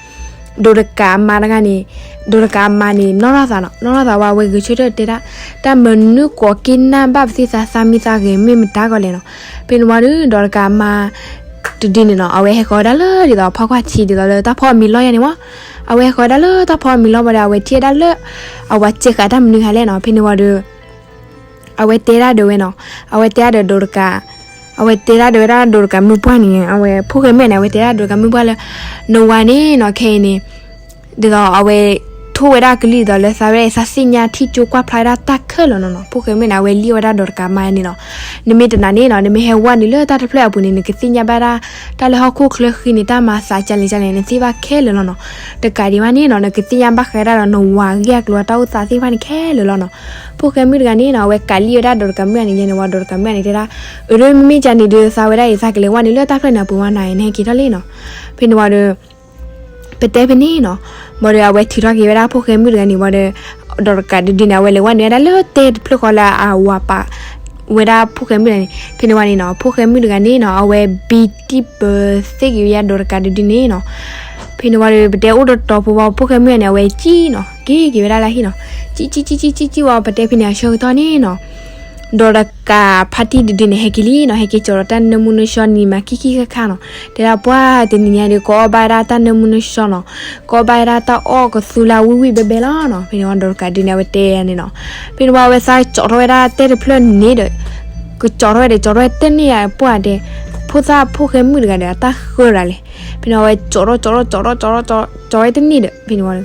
ဒီးတကးအမါတဂၤန့ၣ်, ဒီးတကးအမါန့ၣ် နီၢ်ထီၣ်သးနီၤ, နီၢ်ထီၣ်သးဝဲ အဝဲဂဲၤဆၢထၢၣ်တဲဒၣ် တၢ်မနုၤကိးက့ၤနၢ်ဘၣ်ပသ့ၣ်သး သးမံသးဂဲၤမ့ၢ်မတၤကီးလဲၣ်နီၤ. ဖဲန့ၣ်ဝံၤဒီး ဒီးတကးအမါ တဒုန့ၣ်နီၤ အဝဲဟဲဃီၤဝဲဒၣ်လၢဒ်သိးဖီကွၢ်ထံ ဒ်သိးလၢတၢ်ဖီအီၣ်မံၤလီၢ်ယါန့ၣ်မး, အဝဲဟဲဃီၤဝဲဒၣ်လၢတၢ်ဖီအီၣ်မံၤလီၢ်ဘၣ်ဒီး အဝဲထံၣ်ဝဲဒၣ်လၢ အဝၤစဲးဃာ်တၢ်မနုၤဟဲလဲၣ်နီၤ. ဖဲန့ၣ်ဝံၤဒီး အဝဲတဲဒၣ်ဒီးဝဲနီၤ, အဝဲတဲဒၣ်ဒီးဒီးတကး, အဝဲတဲဒၣ်ဒီးဝဲဒၣ်ဒီးတကးမုၢ်ပှၢ်န့ၣ် အဝဲဖိၣ်ဃဲမုၣ်န့ၣ် အဝဲတဲဒၣ်ဒီးတကးမုၢ်ပှၢ်လၢ နဝၤန့ၣ်နီၤ ခဲအံၤန့ၣ် ဒ်သိးအဝဲ ထိၣ်ဝဲဒၣ်ကလုၢ်ဒ်သိးလၢသးဝဲဒၣ် သးသ့ၣ်ညါထံၣ်ကၠိကွၢ်ဖျါဝဲဒၣ်တၢ်ခဲလၢာ်လီၤနီၤ. ဖိၣ်ဃဲမုၣ်န့ၣ် အဝဲလံၣ်ဝဲဒၣ်ဒီးတကးမါန့ၣ်နီၤ, နမ့ၢ်တနာ်န့ၣ်နီၤ နမ့ၢ်ဟဲဝဲနုာ်လၢတၢ်တဖျၢၣ်အပူၤန့ၣ် နကသ့ၣ်ညါဘၣ်ဒၣ် တၢ်လၢဟီၣ်ခိၣ်ချၢဃံန့ၣ် တၢ်မၤသးကလဲၣ်ကလဲၣ် နသ့ၣ်ဘၣ်ခဲလၢာ်လီၤနီၤ. တကးဒံးဘၣ်န့ၣ်နီၤ နကသ့ၣ်ညါဘၣ်ဃးဒၣ်ဒီးနဝၤဂ့ၢ်အကျိၤအတၢ်အိၣ်သးသ့ၣ်တဖၣ်န့ၣ်ခဲလၢာ်လီၤနီၤ. ဖိၣ်ဃဲမုၣ်တဂၤန့ၣ်နီၤ အဝဲကးလံၣ်ဝဲဒၣ်ဒီးတကးမုၣ်န့ၣ်ယဲန့ၣ်ဝံၤ ဒီးတကးမုၣ်န့ၣ်တဲဒၣ် အၢ မ့မ့ၢ်ကန့ၣ်ဒီး သးဝဲဒၣ်အံၤ သးကလဲၤဝဲနုာ်လၢတၢ်ဖျၢၣ်န့ၣ်အပူၤဝဲနၤ နဟဲက့ၤထီၣ်လံနီၤ. ဖဲန့ၣ်ဝံၤဒီး ပတဲဖဲန့ၣ်နီၤ, ဘၣ်ဒီးအဝဲထုးထီၣ်က့ၤဝဲဒၣ်ဖိၣ်ဃဲမုၣ်တဂၤန့ၣ်ဝံၤဒီး ဒီးတကးတဒုန့ၣ် အဝဲလဲၤဝဲနုာ်ဝဲဒၣ်လၢတဲတဖျၢၣ်ဃီလၢအဝၤပာ်ဝဲဒၣ်ဖိၣ်ဃဲမုၣ်တဂၤန့ၣ်. ဖဲန့ၣ်ဝံၤန့ၣ်နီၤ ဖိၣ်ဃဲမုၣ်တဂၤန့ၣ်နီၤ အဝဲဘံတံၢ်ပၢၤသ့ၣ်က့ၤဝဲယါဒီးတကးတဒုန့ၣ်နီၤ. ဖဲန့ၣ်ဝံၤဒီး ပတဲအိၣ်တတီၤဖိဝံၤ ဖိၣ်ဃဲမုၣ်တဂၤန့ၣ် အဝဲကံၣ်နီၤ က့ၤက့ၤဝဲဒၣ်လၢဟံၣ်နီၤ. ကံၣ်ကံၣ်ကံၣ်ကံၣ်ကံၣ်ကံၣ်ဝံၤ ပတဲဖဲန့ၣ်အဆၢကတီၢ်န့ၣ်နီၤ ဒီးတကးဖါတံၢ်တဒုန့ၣ် ဟဲက့ၤလံနီၤ, ဟဲက့ၤကၠီၤဒီးတၢ်နၢမူနၢဆှီနံၤမးခံခံခါခါနီၤ. တဲဒၣ်ပှၤတနံၤညါဒီး ကအီၣ်ဘၣ်ဝဲဒၣ်တၢ်နၢမူနၢဆှီနီၤ, ကအီၣ်ဘၣ်ဝဲဒၣ်တၢ်အီၣ်ကသူလၢဝံၣ်ဝံၣ်ဘဲဘဲလီၤနီၤ. ဖဲန့ၣ်ဝံၤဒီးတကးဒုန့ၣ် အဝဲတဲန့ၣ်နီၤ. ဖဲန့ၣ်ဝံၤ အဝဲသးကၠီၤထီၣ်ဝဲဒၣ်တဲတဖျၢၣ်န့ၣ်ဒီး ကၠီၤထီၣ်ဝဲဒီး ကၠီၤထီၣ်ဝဲတန့ၢ်ယါ ပှၤတဲ ဖိသၣ်ဖိၣ်ဃဲမုၣ်တဂၤဒီး အတၢ်ဃၢဒၣ်လဲာ်. ဖဲန့ၣ်ဝံၤ အဝဲကၠီၤထီၣ်ကၠီၤထီၣ်ကၠီၤထီၣ်ကၠီၤထီၣ်ကၠီၤဝဲတန့ၢ်ဒီး ဖဲန့ၣ်ဝံၤ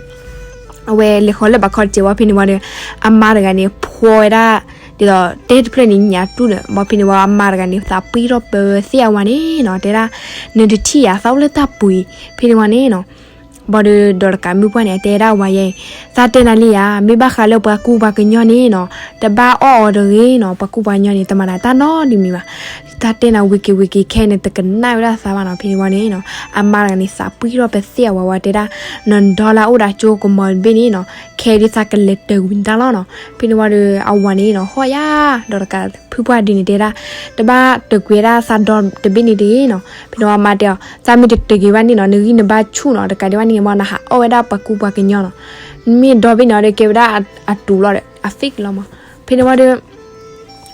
အဝဲလဲၤဃီၤလၢဘးခီတစဲးဝံၤ ဖဲန့ၣ်ဝံၤဒီး အမါတဂၤန့ၣ် ဖှီဝဲဒၣ် ဒ်သိးတဲတဖျၢၣ်န့ၣ်ညါတူၢ်ဒီး ဘၣ်ဖဲန့ၣ်ဝံၤ အမါတဂၤန့ၣ် သးပှံၢ်ထီၣ်ပၢၤသ့ၣ်အဝၤန့ၣ်နီၤ, တဲဒၣ် နတထံၣ်ယါ သးအိၣ်လၢတၢ်ပှ့ၤ ဖဲန့ၣ်ဝံၤန့ၣ်နီၤ. ဘၣ်ဒီး ဒီးတကးမုၢ်ပှၢ်န့ၣ် အတဲဒၣ်ဝၤယဲအံၤ သးတဲနၤလံယါ မ့ၢ်ဘၣ်ဃးလၢပှၤကူပှၤကညီန့ၣ်နီၤ တဘၣ်အီၣ်အီၤတဂ့ၤနီၤ, ပှၤကူပှၤကညီန့ၣ် တမၤနၤတၢ်နီတမံၤဘၣ်. တၢ်တဲနၤဝံၤက့ၤဝံၤက့ၤ ခဲအံၤန့ၣ် တကနၣ်ဝဲဒၣ်သးဘၣ်နီၤ. ဖဲန့ၣ်ဝံၤန့ၣ်နီၤ အမါတဂၤန့ၣ် သးပှံၢ်ထီၣ်ပၢၤသ့ၣ်အဝၤဝဲ တဲဒၣ် နဒီလၢအအိၣ်ဒီးကၠိကမီၤတဘ့ၣ်န့ၣ်နီၤ ခဲအံၤဒုးသးကလဲၤတၢၤကွံာ်နတၢ်လီၤနီၤ. ဖဲန့ၣ်ဝံၤဒီး အဝၤန့ၣ်နီၤ ဟီၣ်ယါ ဒီးတကးဖုပှၢ်ဒုန့ၣ် တဲဒၣ် တဘၣ်တၢၤကွံာ်ဝဲဒၣ်သးဒီတဘ့ၣ်န့ၣ်တဂ့ၤနီၤ. ဖဲန့ၣ်ဝံၤအမါတဲအီၤ သးမ့ၢ်တတၢၤကွံာ်ဘၣ်န့ၣ်နီၤ နဂံၢ်နဘါဆူၣ်နီၤ, တကးဒံးဘၣ်န့ၣ်မ့ၢ် နဟးအီၣ်ဝဲဒၣ်ပှၤကူပှၤကညီနီၤ. မ့ၢ်ဒီဘ့ၣ်န့ၣ်ဒီး ကဲဝဲဒၣ်အတူးလီၤဒီး အသ့ၣ်ကလီၤမး. ဖဲန့ၣ်ဝံၤဒီး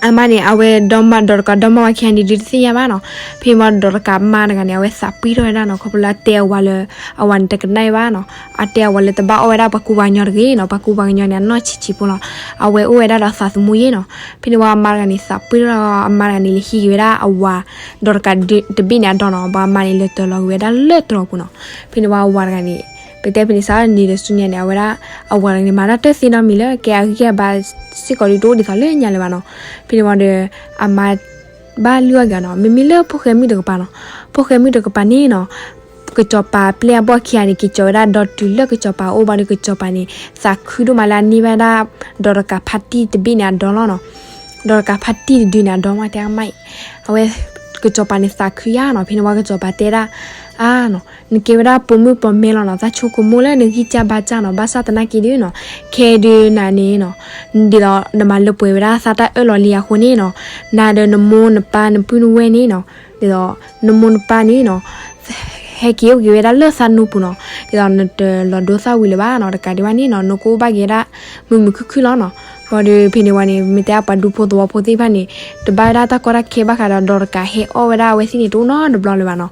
အမါန့ၣ် အဝဲဒီမါ ဒီးတကးဒီမါဝဲခံဂၤန့ၣ်ဒုးတသ့ၣ်ညါဘၣ်နီၤ. ဖဲန့ၣ်ဝံၤဒီးတကးမါတဂၤန့ၣ် အဝဲသးပှံၢ်ထီၣ်ဝဲဒၣ်နီၤ, ခီဖျိလၢအတဲအဝၤလၢ အဝၤန့ၣ်တကနၣ်ဘၣ်နီၤ, အတဲအဝၤလၢတဘၣ်အီၣ်ဝဲဒၣ်ပှၤကူပှၤကညီတဂ့ၤနီၤ, ပှၤကူပှၤကညီန့ၣ် အနီၢ်ဆံးဆံးဖိလီၤ. အဝဲအိၣ်ဝဲဒၣ်ဒီးသးသမူယဲနီၤ. ဖဲန့ၣ်ဝံၤအမါတဂၤန့ၣ် သးပှံၢ်ထီၣ် အမါတဂၤန့ၣ် လဲၤဟံးက့ၤဝဲဒၣ်အဝၤ ဒီးတကးတဘ့ၣ်န့ၣ်အဒီနီၤ, ဘၣ်အမါန့ၣ် လဲၤတၢၤလီၤက့ၤဝဲဒၣ်လၢတြီၤပူၤနီၤ. ဖဲန့ၣ်ဝံၤအဝၤတဂၤန့ၣ် ပတဲဖဲန့ၣ် စးထီၣ်နံၤဒီးဆူညါန့ၣ် အဝဲဒၣ် အဝၤတဂၤန့ၣ် မၤတၢ်တသ့နီတမံၤလၢ ကဲအဂံၢ်အဘါစ့ၢ်ကီးဒုးတအိၣ်ဒ်သိးလၢညါလၢၤဘၣ်နီၤ. ဖဲန့ၣ်ဝံၤဒီး အမါ ဘၣ်လုၢ်အီၣ်က့ၤအီၤနီၤ, မ့မ့ၢ်လၢဖိၣ်ဃဲမုၣ်တကပၤနီၤ, ဖိၣ်ဃဲမုၣ်တကပၤန့ၣ်နီၤ, ကစီၤပၤပျဲၢ်အဘီၣ်ခံဂၤန့ၣ် က့ၤကၠီၤဝဲဒၣ်ဒီတုၤလၢကစီၤပၤအအိၣ်ဘၣ်ဒီး ကစီၤပၤန့ၣ် သးခုဒိၣ်မးလၢအန့ၢ်ဘၣ်ဒၣ် ဒီးတကးဖါတံၢ်တဘ့ၣ်န့ၣ်အဒီလီၤနီၤ. ဒီးတကးဖါတံၢ်တဒုန့ၣ်အဒီမး တဲအမါအံၤ, အဝဲ ကစီၤပၤန့ၣ်သးခုယါနီၤ. ဖဲန့ၣ်ဝံၤကစီၤပၤတဲဒၣ် အါနီၤ, နကဲဝဲဒၣ်ပိာ်မုၣ်ပိာ်မၢၤလီၤနီၤ, သးဆိကမိၣ်လၢနဂံၢ်စၢ်ဘါစၢ်နီၤ, ဘၣ်ဆၣ်သနာ်က့ဒုးနီၤ, ခဲဒုးနၤန့ၣ်နီၤ, ဒ်သိးနမၤလၢပှဲၤဝဲဒၣ်သးတၢ်အၢၣ်လီၤလံအဃိန့ၣ်နီၤ, နၤဒီးနမိၢ်နပၢ်နပုၢ်နဝဲၢ်န့ၣ်နီၤ, ဒ်သိးနမိၢ်နပၢ်န့ၣ်နီၤ, ဟဲက့ၤအိၣ်က့ၤဝဲဒၣ်လၢသးနူပူၤနီၤ, ဒ်သိးနတလီၤဒိသၣ်ဝံၤလၢၤဘၣ်နီၤ, တကးဒံးဘၣ်န့ၣ်နီၤ, နကအိၣ်ဘၣ်က့ၤဝဲဒၣ် မုာ်မုာ်ခုၣ်ခုၣ်လီၤနီၤ. ဘၣ်ဒီးဖဲန့ၣ်ဝံၤန့ၣ် မ့ၢ်တဲပှၤဒူဖိသဝီဖိသ့ၣ်တဖၣ်န့ၣ် တဘၣ်ဝဲဒၣ်တၢ်ကီတၢ်ခဲဘၣ်ဃးဒီး ဒီးတကးဟဲအီၣ်ဝဲဒၣ်အဝဲသ့ၣ်န့ၣ် တအိၣ်နီတဘျီလၢၤဘၣ်နီၤ.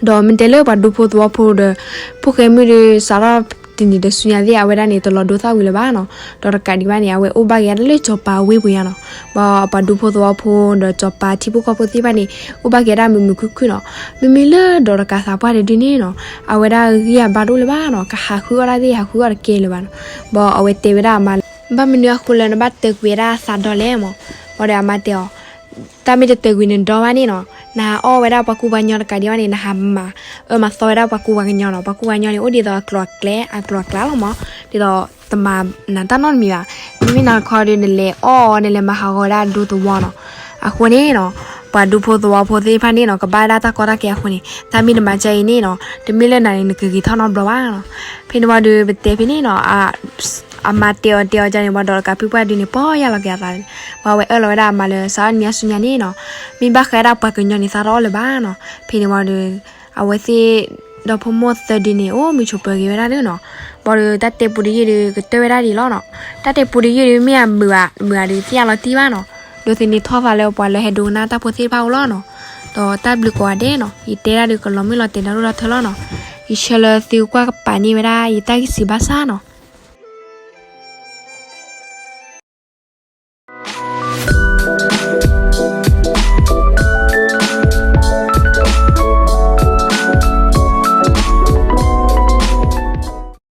ဒီးမ့ၢ်တဲလၢပှၤဒူဖိသဝီဖိဒီး ဖိၣ်ဃဲမုၣ်ဒီး စးထီၣ်တနံၤဒီးဆူညါသ့ၣ် အဝဲဒၣ်န့ၣ် တလီၤဒိသၣ်ဝံၤလၢၤဘၣ်နီၤ. ဒီးတကးဒံးဘၣ်န့ၣ် အဝဲအိၣ်ဘၣ်က့ၤဒၣ်လၢစီၤပၤဝ့ၢ်ပူၤညါနီၤ. ဘၣ်ပှၤဒူဖိသဝီဖိဒီးစီၤပၤထံဖိကီၢ်ဖိသ့ၣ်တဖၣ်န့ၣ် အိၣ်ဘၣ်က့ၤဒၣ်မုာ်မုာ်ခုၣ်ခုၣ်နီၤ. မ့မ့ၢ်လၢဒီးတကးသးပှၢ်တဒုန့ၣ်နီၤ အဝဲဒၣ်ဂံၢ်အဘါတအိၣ်လၢၤဘၣ်နီၤ. ကဟးဃုအီၣ်တၢ်သ့ၣ် ဟးဃုအီၣ်တကဲလၢၤဘၣ်နီၤ. ဘၣ်အဝဲတဲဝဲဒၣ်အမါလၢ ဘၣ်မနုၤအဃိလၢနဘၣ်တၢၤကွံာ်ဝဲဒၣ်သးဒီလဲၣ်မး. ဘၣ်ဒီးအမါတဲအီၤ တၢ်မ့ၢ်တတၢၤကွံာ်နဒီဘၣ်န့ၣ်နီၤ, နဟးအီၣ်ဝဲဒၣ်ပှၤကူပှၤကညီတကးဒံးဘၣ်န့ၣ် နဟးမၤအၢမၤသီဝဲဒၣ်ပှၤကူပှၤကညီနီၤ. ပှၤကူပှၤကညီန့ၣ် အိၣ်ဒ်သိးအကျိၤအကျဲ အကျိၤအကျဲလီၤမး, ဒ်သိးတမၤနၤတၢ်နီတမံၤဘၣ်. မ့မ့ၢ်နၤတခီဒီး နလဲၤအီၣ်အီၤ နလဲၤမၤဟးဂီၤဝဲဒၣ်ဒူသဝီနီၤ. အဃိန့ၣ်နီၤ, ပှၤဒူဖိသဝီဖိသ့ၣ်တဖၣ်န့ၣ်နီၤ ကဘၣ်ဝဲဒၣ်တၢ်ကီတၢ်ခဲအဃိန့ၣ် တၢ်မ့ၢ်တမၤကဲအံၤန့ၣ်နီၤ, တမ့ၢ်လၢနၤန့ၣ် နကဂ့ၤထီၣ်နီတဘျီဘၣ်နီၤ. ဖဲန့ၣ်ဝံၤဒီး ပတဲဖဲန့ၣ်နီၤ, အမါတဲအီၤတဲအီၤဒ်န့ၣ် ပှၤဒီးတကးဖုပှၢ်ဒုန့ၣ် ပီၢ်ယၢ်လီၤက့ၤအသး, ပှၤဝဲအၢၣ်လီၤဝဲဒၣ်အမါလၢ စးထီၣ်နံၤညါဆူညါန့ၣ်နီၤ, မ့ၢ်ဘၣ်ဃးဝဲဒၣ်ပှၤကညီန့ၣ် သးတအီၣ်လၢၤဘၣ်နီၤ. ဖဲန့ၣ်ဝံၤဒီး အဝဲသ့ၣ်ဒီဖိမိၢ်သၢဒုန့ၣ် အိၣ်မုာ်ဆိးပၢၤက့ၤဝဲဒၣ်ဒုနီၤ. ဘၣ်ဒီးတၢ်တဲပူတယုၢ်ဒီး ကတၢၢ်ဝဲဒၣ်ဒံးလီၤနီၤ. တၢ်တဲပူတယုၢ်ဒီး မ့ၢ်အမုာ်ဧါ မုာ်ဧါဒီး သ့ၣ်ညါလီၤတံၢ်ဘၣ်နီၤ. ဒိးသန့ၤထီၣ်သးလၢပှၤလၢဟဲဒိကနၣ်တၢ်ဖိသ့ၣ်တဖၣ်အိၣ်လီၤနီၤ. ဒီးတၢ်ဘျုးကိးဂၤဒဲးနီၤ, ယတဲဒၣ်ဒီး ကလီၤမုၢ်လီၤတဲာ်ဒီဒိၣ်ဒီထၢလီၤနီၤ. ယဆၢလၢသုကကွၢ်ကပာ်န့ၢ်ဝဲဒၣ် ယတၢ်ဂ့ၢ်စံးဘၣ်ဆၣ်နီၤ.